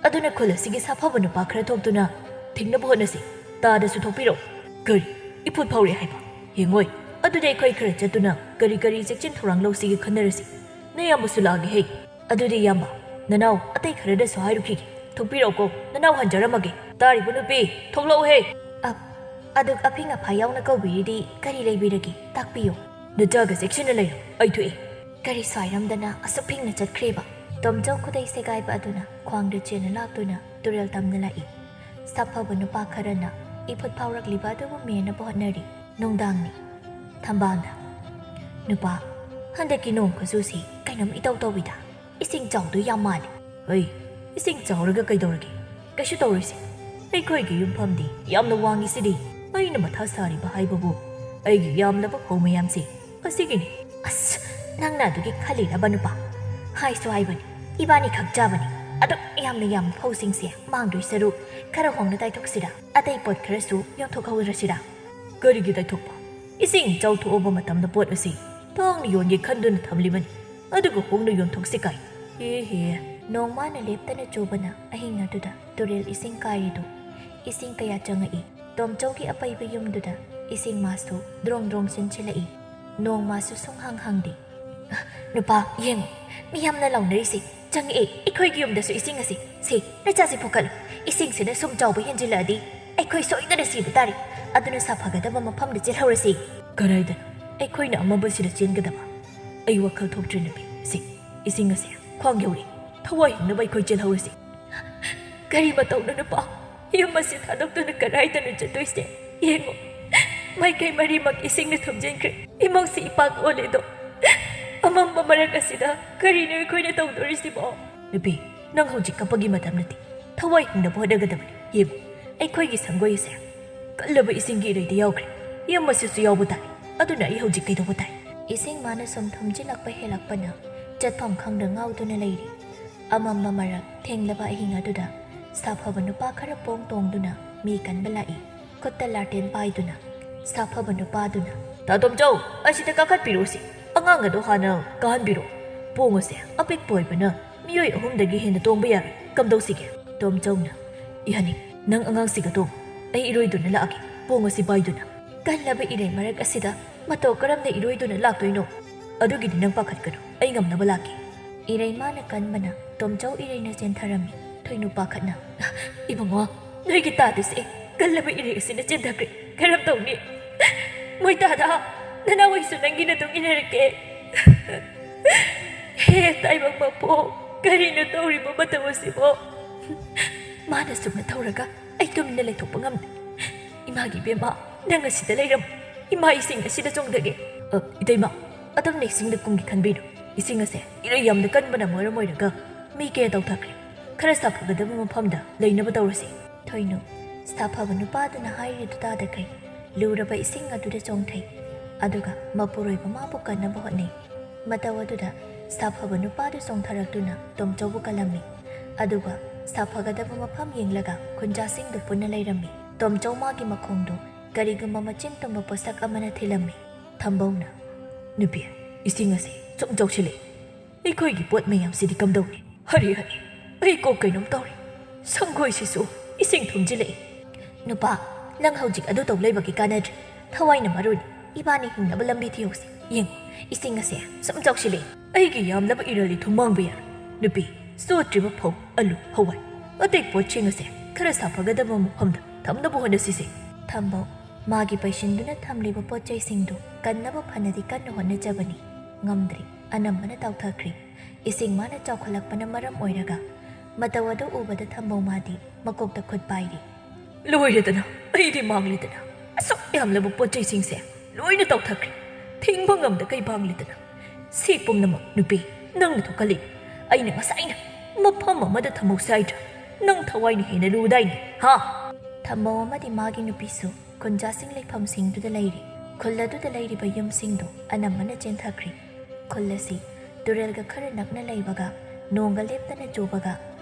ꯑꯗꯨꯅ ꯈꯨꯜ ꯑꯁꯤꯒꯤ ꯁꯥꯐꯕ ꯅꯨꯄꯥ ꯈꯔ ꯊꯣꯛꯇꯨꯅ ꯊꯤꯡꯅꯕ ꯍꯣꯠꯅꯁꯤ꯫ ꯇꯥꯗꯁꯨ ꯊꯣꯛꯄꯤꯔꯛꯎ꯫" "ꯀꯔꯤ? ꯏꯐꯨꯠ ꯐꯥꯎꯔꯤ ꯍꯥꯏꯕ? ꯌꯦꯡꯉꯣꯏ꯫ ꯑꯗꯨꯗꯤ ꯑꯩꯈꯣꯏ ꯈꯔ ꯆꯠꯇꯨꯅ ꯀꯔꯤ ꯀꯔꯤ ꯆꯦꯛꯁꯤꯟ ꯊꯧꯔꯥꯡ ꯂꯧꯁꯤꯒꯦ ꯈꯟꯅꯔꯁꯤ꯫ ꯅꯌꯥꯝꯕꯁꯨ ꯂꯥꯛꯑꯒꯦ ꯍꯦ꯫ ꯑꯗꯨꯗꯤ ꯏꯌꯥꯝꯕ, ꯅꯅꯥꯎ ꯑꯇꯩ ꯈꯔꯗꯁꯨ ꯍꯥꯏꯔꯨꯈꯤꯒꯦ꯫ ꯊꯣꯛꯄꯤꯔꯛꯎꯀꯣ, ꯅꯅꯥꯎ ꯍꯟꯖꯔꯝꯃꯒꯦ꯫ ꯇꯥꯔꯤꯕ ꯅꯨꯄꯤ, ꯊꯣꯛꯂꯛꯎꯍꯦ!" "ꯑ-, ꯑꯗꯨꯛ ꯑꯐꯤꯡ ꯑꯐꯥꯏ ꯌꯥꯎꯅ ꯀꯧꯕꯤꯔꯤꯗꯤ ꯀꯔꯤ ꯂꯩꯕꯤꯔꯒꯦ? ꯇꯥꯛꯄꯤꯌꯨ꯫" "ꯅꯆꯥꯒ ꯆꯦꯛꯁꯤꯟꯅ ꯂꯩꯔꯣ, ꯑꯩ ꯊꯣꯛꯏ꯫" ꯀꯔꯤ ꯁ꯭ꯋꯥꯏꯔꯝꯗꯅ ꯑꯁꯨꯛ ꯐꯤꯡꯅ ꯆꯠꯈ꯭ꯔꯦꯕ? ꯇꯣꯝꯆꯧ ꯈꯨꯗꯩ ꯁꯦꯒꯥꯏꯕ ꯑꯗꯨꯅ ꯈ꯭ꯋꯥꯡꯗ ꯆꯦꯟꯅ ꯂꯥꯛꯇꯨꯅ ꯇꯨꯔꯦꯜ ꯇꯝꯅ ꯂꯥꯛꯏ꯫ ꯁꯥꯐꯕ ꯅꯨꯄꯥ ꯈꯔꯅ ꯏꯐꯨꯠ ꯐꯥꯎꯔꯛꯂꯤꯕ ꯑꯗꯨꯕꯨ ꯃꯦꯟꯅꯕ ꯍꯣꯠꯅꯔꯤ꯫ ꯅꯨꯡꯗꯥꯡꯅꯤ꯫ ꯊꯝꯕꯥꯜꯅ, "ꯅꯨꯄꯥ, ꯍꯟꯗꯛꯀꯤ ꯅꯣꯡ ꯈꯨꯆꯨꯁꯤ ꯀꯩꯅꯣꯝ ꯏꯇꯧ ꯇꯧꯏꯗ꯫ ꯏꯁꯤꯡ ꯆꯥꯎꯗꯣꯏ ꯌꯥꯝ ꯃꯥꯜꯂꯤ꯫" "ꯍꯩ, ꯏꯁꯤꯡ ꯆꯥꯎꯔꯒ ꯀꯩꯗꯧꯔꯒꯦ? ꯀꯩꯁꯨ ꯇꯧꯔꯣꯏꯁꯦ꯫ ꯑꯩꯈꯣꯏꯒꯤ ꯌꯨꯝꯐꯝꯗꯤ ꯌꯥꯝꯅ ꯋꯥꯡꯉꯤꯁꯤꯗꯤ꯫ ꯑꯩꯅ ꯃꯊꯥ ꯁꯥꯔꯤꯕ ꯍꯥꯏꯕꯕꯨ ꯑꯩꯒꯤ ꯌꯥꯝꯂꯕ ꯐꯧ ꯃꯌꯥꯝꯁꯦ ꯑꯁꯤꯒꯤꯅꯤ꯫" "ꯑꯁ, ꯅꯪꯅ ꯑꯗꯨꯒꯤ ꯈꯜꯂꯤꯔꯕ ꯅꯨꯄꯥ? ꯍꯥꯏꯁꯨ ꯍꯥꯏꯕꯅꯤ, ꯏꯕꯥꯅꯤ ꯈꯛ ꯆꯥꯕꯅꯤ꯫ ꯑꯗꯨꯛ ꯌꯥꯝꯅ ꯌꯥꯝꯕ ꯐꯧꯁꯤꯡꯁꯦ ꯃꯥꯡꯗꯣꯏ ꯁꯔꯨꯛ ꯈꯔ ꯍꯣꯡꯅ ꯇꯥꯏꯊꯣꯛꯁꯤꯔꯥ? ꯑꯇꯩ ꯄꯣꯠ ꯈꯔꯁꯨ ꯌꯣꯟꯊꯣꯛꯍꯧꯔꯁꯤꯔꯥ?" "ꯀꯔꯤꯒꯤ ꯇꯥꯏꯊꯣꯛꯄ? ꯏꯁꯤꯡ ꯏꯆꯥꯎ ꯊꯣꯛꯑꯕ ꯃꯇꯝꯗ ꯄꯣꯠ ꯑꯁꯤ ꯇꯥꯡꯅ ꯌꯣꯟꯒꯦ ꯈꯟꯗꯨꯅ ꯊꯝꯂꯤꯕꯅꯤ꯫ ꯑꯗꯨꯒ ꯍꯣꯡꯅ ꯌꯣꯟꯊꯣꯛꯁꯤ ꯀꯥꯏ? ꯑꯦꯍꯦ!" ꯅꯣꯡꯃꯥꯅ ꯂꯦꯞꯇꯅ ꯆꯨꯕꯅ ꯑꯍꯤꯡ ꯑꯗꯨꯗ ꯇꯨꯔꯦꯜ ꯏꯁꯤꯡ ꯀꯥꯏꯔꯤꯗꯨ ꯏꯁꯤꯡ ꯀꯌꯥ ꯆꯪꯉꯛꯏ꯫ ꯇꯣꯝꯆꯧꯒꯤ ꯑꯄꯩꯕ ꯌꯨꯝꯗꯨꯗ ꯏꯁꯤꯡ ꯃꯥꯁꯨ ꯗ꯭ꯔꯣꯡ ꯗ꯭ꯔꯣꯡ ꯆꯦꯟꯁꯤꯜꯂꯛꯏ꯫ ꯅꯣꯡꯃꯥꯁꯨ ꯁꯨꯡꯍꯥꯡ ꯍꯥꯡꯗꯦ꯫ "ꯅꯨꯄꯥ, ꯌꯦꯡꯉꯨ, ꯃꯤ ꯌꯥꯝꯅ ꯂꯥꯎꯅꯔꯤꯁꯦ꯫ ꯆꯪꯉꯛꯑꯦ ꯑꯩꯈꯣꯏꯒꯤ ꯌꯨꯝꯗꯁꯨ ꯏꯁꯤꯡ ꯑꯁꯤ꯫ ꯁꯦ, ꯅꯆꯥꯁꯤ ꯄꯨꯈꯠꯂꯨ꯫ ꯏꯁꯤꯡꯁꯤꯅ ꯁꯨꯝ ꯆꯥꯎꯕ ꯍꯦꯟꯖꯤꯜꯂꯛꯑꯗꯤ ꯑꯩꯈꯣꯏ ꯁꯣꯏꯗꯅ ꯁꯤꯕ ꯇꯥꯔꯦ꯫ ꯑꯗꯨꯅ ꯁꯥꯐꯒꯗꯕ ꯃꯐꯝꯗ ꯆꯦꯜꯍꯧꯔꯁꯤ꯫" "ꯀꯗꯥꯏꯗꯅꯣ ꯑꯩꯈꯣꯏꯅ ꯑꯃꯝꯕꯁꯤꯗ ꯆꯦꯟꯒꯗꯕ? ꯑꯩ ꯋꯥꯈꯜ ꯊꯣꯛꯇ꯭ꯔꯦ ꯅꯨꯄꯤ꯫ ꯁꯦ, ꯏꯁꯤꯡ ꯑꯁꯦ ꯈ꯭ꯋꯥꯡ ꯌꯧꯔꯦ꯫ ꯊꯋꯥꯏ ꯍꯤꯡꯅꯕ ꯑꯩꯈꯣꯏ ꯆꯦꯜꯍꯧꯔꯁꯤ꯫" "ꯀꯔꯤ ꯃꯇꯧꯅꯣ ꯅꯨꯄꯥ? ꯌꯨꯝ ꯑꯁꯤ ꯊꯥꯗꯣꯛꯇꯨꯅ ꯀꯗꯥꯏꯗꯅꯣ ꯆꯠꯇꯣꯏꯁꯦ? ꯌꯦꯡꯉꯨ, ꯃꯥꯏꯀꯩ ꯃꯔꯤꯃꯛ ꯏꯁꯤꯡꯅ ꯊꯨꯝꯖꯤꯟꯈ꯭ꯔꯦ꯫ ꯏꯃꯨꯡꯁꯤ ꯏꯄꯥꯛ ꯑꯣꯜꯂꯦꯗꯣ꯫ ꯑꯃꯝꯕ ꯃꯔꯛ ꯑꯁꯤꯗ ꯀꯔꯤꯅꯣ ꯑꯩꯈꯣꯏꯅ ꯇꯧꯗꯣꯔꯤꯁꯤꯕꯣ?" "ꯅꯨꯄꯤ, ꯅꯪ ꯍꯧꯖꯤꯛ ꯀꯞꯄꯒꯤ ꯃꯇꯝ ꯅꯠꯇꯦ꯫ ꯊꯋꯥꯏ ꯍꯤꯡꯅꯕ ꯍꯣꯠꯅꯒꯗꯕꯅꯤ꯫ ꯌꯦꯡꯉꯨ, ꯑꯩꯈꯣꯏꯒꯤ ꯁꯪꯒꯣꯏ ꯑꯁꯦ ꯀꯜꯂꯕ ꯏꯁꯤꯡꯒꯤ ꯏꯔꯩꯗ ꯌꯥꯎꯈ꯭ꯔꯦ꯫ ꯌꯨꯝ ꯑꯁꯤꯁꯨ ꯌꯥꯎꯕ ꯇꯥꯏ꯫ ꯑꯗꯨꯅ ꯑꯩ ꯍꯧꯖꯤꯛ ꯀꯩꯗꯧꯕ ꯇꯥꯏ? ꯏꯁꯤꯡ ꯃꯥꯅ ꯁꯨꯝ ꯊꯨꯝꯖꯤꯜꯂꯛꯄ ꯍꯦꯜꯂꯛꯄꯅ ꯆꯠꯐꯝ ꯈꯪꯗ ꯉꯥꯎꯗꯨꯅ ꯂꯩꯔꯤ꯫ ꯑꯃꯝꯕ ꯃꯔꯛ ꯊꯦꯡꯂꯕ ꯑꯍꯤꯡ ꯑꯗꯨꯗ ꯁꯥꯐꯕ ꯅꯨꯄꯥ ꯈꯔ ꯄꯣꯡ ꯇꯣꯡꯗꯨꯅ ꯃꯤ ꯀꯟꯕ ꯂꯥꯛꯏ꯫ ꯈꯨꯠꯇ ꯂꯥꯇꯦꯟ ꯄꯥꯏꯗꯨꯅ ꯁꯥꯐꯕ ꯅꯨꯄꯥꯗꯨꯅ, "ꯇꯥ ꯇꯣꯝꯆꯧ, ꯑꯁꯤꯗ ꯀꯥꯈꯠꯄꯤꯔꯣꯁꯤ꯫ ꯑꯉꯥꯡ ꯑꯗꯣ ꯍꯥꯟꯅ ꯀꯥꯍꯟꯕꯤꯔꯣ꯫ ꯄꯣꯡ ꯑꯁꯦ ꯑꯄꯤꯛꯄ ꯑꯣꯏꯕꯅ ꯃꯤꯑꯣꯏ ꯑꯍꯨꯝꯗꯒꯤ ꯍꯦꯟꯅ ꯇꯣꯡꯕ ꯌꯥꯔꯣꯏ꯫ ꯀꯝꯗꯧꯁꯤꯒꯦ?" ꯇꯣꯝꯆꯧꯅ, "ꯏꯍꯟꯅꯤꯡ, ꯅꯪ ꯑꯉꯥꯡꯁꯤꯒ ꯇꯣꯡ꯫ ꯑꯩ ꯏꯔꯣꯏꯗꯨꯅ ꯂꯥꯛꯑꯒꯦ, ꯄꯣꯡ ꯑꯁꯤ ꯄꯥꯏꯗꯨꯅ꯫ ꯀꯜꯂꯕ ꯏꯔꯩ ꯃꯔꯛ ꯑꯁꯤꯗ ꯃꯇꯧ ꯀꯔꯝꯅ ꯏꯔꯣꯏꯗꯨꯅ ꯂꯥꯛꯇꯣꯏꯅꯣ? ꯑꯗꯨꯒꯤꯗꯤ ꯅꯪ ꯄꯥꯈꯠꯀꯅꯨ, ꯑꯩ ꯉꯝꯅꯕ ꯂꯥꯛꯀꯦ꯫" ꯏꯔꯩ ꯃꯥꯅ ꯀꯟꯕꯅ ꯇꯣꯝꯆꯧ ꯏꯔꯩꯅ ꯆꯦꯟꯊꯔꯝꯃꯤ꯫ ꯊꯣꯏꯅꯨ ꯄꯥꯈꯠꯅ, "ꯏꯕꯨꯡꯉꯣ, ꯅꯣꯏꯒꯤ ꯇꯥꯗꯨꯁꯦ ꯀꯜꯂꯕ ꯏꯔꯩ ꯑꯁꯤꯅ ꯆꯦꯟꯊꯈ꯭ꯔꯦ꯫ ꯀꯔꯝ ꯇꯧꯅꯤ? ꯃꯣꯏ ꯇꯥꯗ, ꯅꯅꯥꯎ ꯑꯩꯁꯨ ꯅꯪꯒꯤ ꯅꯇꯨꯡ ꯏꯟꯅꯔꯛꯀꯦ꯫" "ꯍꯦ ꯇꯥꯏꯕꯪ ꯃꯄꯣ, ꯀꯔꯤꯅꯣ ꯇꯧꯔꯤꯕ ꯃꯇꯧ ꯑꯁꯤꯕꯣ? ꯃꯥꯅ ꯁꯨꯝꯅ ꯊꯧꯔꯒ ꯑꯩ ꯇꯨꯃꯤꯟꯅ ꯂꯩꯊꯣꯛꯄ ꯉꯝꯗꯦ꯫ ꯏꯃꯥꯒꯤ ꯏꯕꯦꯝꯃ, ꯅꯪ ꯑꯁꯤꯗ ꯂꯩꯔꯝꯃꯨ꯫ ꯏꯃꯥ ꯏꯁꯤꯡ ꯑꯁꯤꯗ ꯆꯣꯡꯊꯒꯦ꯫" "ꯑ, ꯏꯇꯩꯃ, ꯑꯗꯨꯝꯅ ꯏꯁꯤꯡꯗ ꯀꯨꯝꯒꯦ ꯈꯟꯕꯤꯅꯨ꯫ ꯏꯁꯤꯡ ꯑꯁꯦ ꯏꯔꯩ ꯌꯥꯝꯅ ꯀꯟꯕꯅ ꯃꯔꯝ ꯑꯣꯏꯔꯒ ꯃꯤ ꯀꯌꯥ ꯇꯧꯊꯈ꯭ꯔꯦ꯫ ꯈꯔ ꯁꯥꯐꯒꯗꯕ ꯃꯐꯝꯗ ꯂꯩꯅꯕ ꯇꯧꯔꯁꯤ꯫" ꯊꯣꯏꯅꯨ, ꯁꯥꯐꯕ ꯅꯨꯄꯥꯗꯨꯅ ꯍꯥꯏꯔꯤꯗꯨ ꯇꯥꯗꯈꯩ ꯂꯨꯔꯕ ꯏꯁꯤꯡ ꯑꯗꯨꯗ ꯆꯣꯡꯊꯩ꯫ ꯑꯗꯨꯒ ꯃꯄꯨꯔꯣꯏꯕ ꯃꯥꯕꯨ ꯀꯟꯅꯕ ꯍꯣꯠꯅꯩ꯫ ꯃꯇꯧ ꯑꯗꯨꯗ ꯁꯥꯐꯕ ꯅꯨꯄꯥꯗꯨ ꯆꯣꯡꯊꯔꯛꯇꯨꯅ ꯇꯣꯝꯆꯧꯕꯨ ꯀꯜꯂꯝꯃꯤ꯫ ꯑꯗꯨꯒ ꯁꯥꯐꯒꯗꯕ ꯃꯐꯝ ꯌꯦꯡꯂꯒ ꯈꯨꯟꯖꯥꯁꯤꯡꯗꯨ ꯄꯨꯟꯅ ꯂꯩꯔꯝꯃꯤ꯫ ꯇꯣꯝꯆꯧ ꯃꯥꯒꯤ ꯃꯈꯣꯡꯗꯨ ꯀꯔꯤꯒꯨꯝꯕ ꯃꯆꯤꯟ ꯇꯨꯝꯕ ꯄꯣꯠꯁꯛ ꯑꯃꯅ ꯊꯤꯜꯂꯝꯃꯤ꯫ ꯊꯝꯕꯧꯅ, "ꯅꯨꯄꯤ, ꯏꯁꯤꯡ ꯑꯁꯤ ꯁꯨꯝ ꯆꯥꯎꯁꯤꯜꯂꯛꯏ꯫ ꯑꯩꯈꯣꯏꯒꯤ ꯄꯣꯠ ꯃꯌꯥꯝꯁꯤꯗꯤ ꯀꯝꯗꯧꯅꯤ? ꯍꯔꯦ ꯍꯔꯦ, ꯑꯩ ꯀꯣꯛ ꯀꯩꯅꯣꯝ ꯇꯧꯔꯦ꯫ ꯁꯪꯒꯣꯏꯁꯤꯁꯨ ꯏꯁꯤꯡ ꯊꯨꯝꯖꯤꯜꯂꯛꯏ꯫" "ꯅꯨꯄꯥ, ꯅꯪ ꯍꯧꯖꯤꯛ ꯑꯗꯨ ꯇꯧ ꯂꯩꯕꯒꯤ ꯀꯥꯟꯅꯗ꯭ꯔꯦ꯫ ꯊꯋꯥꯏꯅ ꯃꯔꯨꯅꯤ꯫ ꯏꯕꯥꯅꯤ ꯍꯤꯡꯅꯕ ꯂꯝꯕꯤ ꯊꯤꯍꯧꯁꯤ꯫ ꯌꯦꯡꯉꯨ, ꯏꯁꯤꯡ ꯑꯁꯦ ꯁꯨꯝ ꯆꯥꯎꯁꯤꯜꯂꯛꯏ꯫" "ꯑꯩꯒꯤ ꯌꯥꯝꯂꯕ ꯏꯔꯜ ꯏꯊꯨꯝ ꯃꯥꯡꯕ ꯌꯥꯔꯣꯏ꯫ ꯅꯨꯄꯤ, ꯆꯣꯠꯇ꯭ꯔꯤꯕ ꯐꯧ, ꯑꯂꯨ, ꯍꯋꯥꯏ, ꯑꯇꯩ ꯄꯣꯠꯁꯤꯡ ꯑꯁꯦ ꯈꯔ ꯁꯥꯐꯒꯗꯕ ꯃꯐꯝꯗ ꯊꯝꯅꯕ ꯍꯣꯠꯅꯁꯤꯁꯦ꯫" ꯊꯝꯕꯧ ꯃꯥꯒꯤ ꯄꯩꯁꯤꯟꯗꯨꯅ ꯊꯝꯂꯤꯕ ꯄꯣꯠ ꯆꯩꯁꯤꯡꯗꯨ ꯀꯟꯅꯕ ꯐꯅꯗꯤ ꯀꯟꯅ ꯍꯣꯠꯅꯖꯕꯅꯤ꯫ ꯉꯝꯗ꯭ꯔꯤ꯫ ꯑꯅꯝꯕꯅ ꯇꯥꯎꯊꯈ꯭ꯔꯤ꯫ ꯏꯁꯤꯡ ꯃꯥꯅ ꯆꯥꯎꯈꯠꯂꯛꯄꯅ ꯃꯔꯝ ꯑꯣꯏꯔꯒ꯫ ꯃꯇꯧ ꯑꯗꯨ ꯎꯕꯗ ꯊꯝꯕꯧ ꯃꯥꯗꯤ ꯃꯀꯣꯛꯇ ꯈꯨꯠ ꯄꯥꯏꯔꯤ꯫ "ꯂꯣꯏꯔꯦꯗꯅ, ꯑꯩꯗꯤ ꯃꯥꯡꯂꯦꯗꯅ꯫ ꯑꯁꯨꯛ ꯌꯥꯝꯂꯕ ꯄꯣꯠ ꯆꯩꯁꯤꯡꯁꯦ ꯂꯣꯏꯅ ꯇꯥꯎꯊꯈ꯭ꯔꯦ꯫ ꯊꯤꯡꯕ ꯉꯝꯗꯈꯩ ꯃꯥꯡꯂꯦꯗꯅ꯫ ꯁꯤ ꯄꯨꯝꯅꯃꯛ, ꯅꯨꯄꯤ, ꯅꯪꯅ ꯊꯣꯛꯍꯜꯂꯤ꯫ ꯑꯩꯅ ꯉꯁꯥꯏꯅ ꯃꯐꯝ ꯑꯃꯗ ꯊꯝꯍꯧꯁꯦ ꯍꯥꯏꯗ꯭ꯔꯥ? ꯅꯪ ꯊꯋꯥꯏꯅ ꯍꯦꯟꯅ ꯂꯨꯗꯥꯏꯅꯦ, ꯍꯥ?" ꯊꯝꯕꯧ ꯑꯃꯗꯤ ꯃꯥꯒꯤ ꯅꯨꯄꯤꯁꯨ ꯈꯨꯟꯖꯥꯁꯤꯡ ꯂꯩꯐꯝꯁꯤꯡꯗꯨꯗ ꯂꯩꯔꯤ꯫ ꯈꯨꯜ ꯑꯗꯨꯗ ꯂꯩꯔꯤꯕ ꯌꯨꯝꯁꯤꯡꯗꯨ ꯑꯅꯝꯕꯅ ꯆꯦꯟꯊꯈ꯭ꯔꯤ꯫ ꯈꯨꯜ ꯑꯁꯤ ꯇꯨꯔꯦꯜꯒ ꯈꯔ ꯅꯛꯅ ꯂꯩꯕꯒ ꯅꯣꯡꯒ ꯂꯦꯞꯇꯅ ꯆꯨꯕꯒ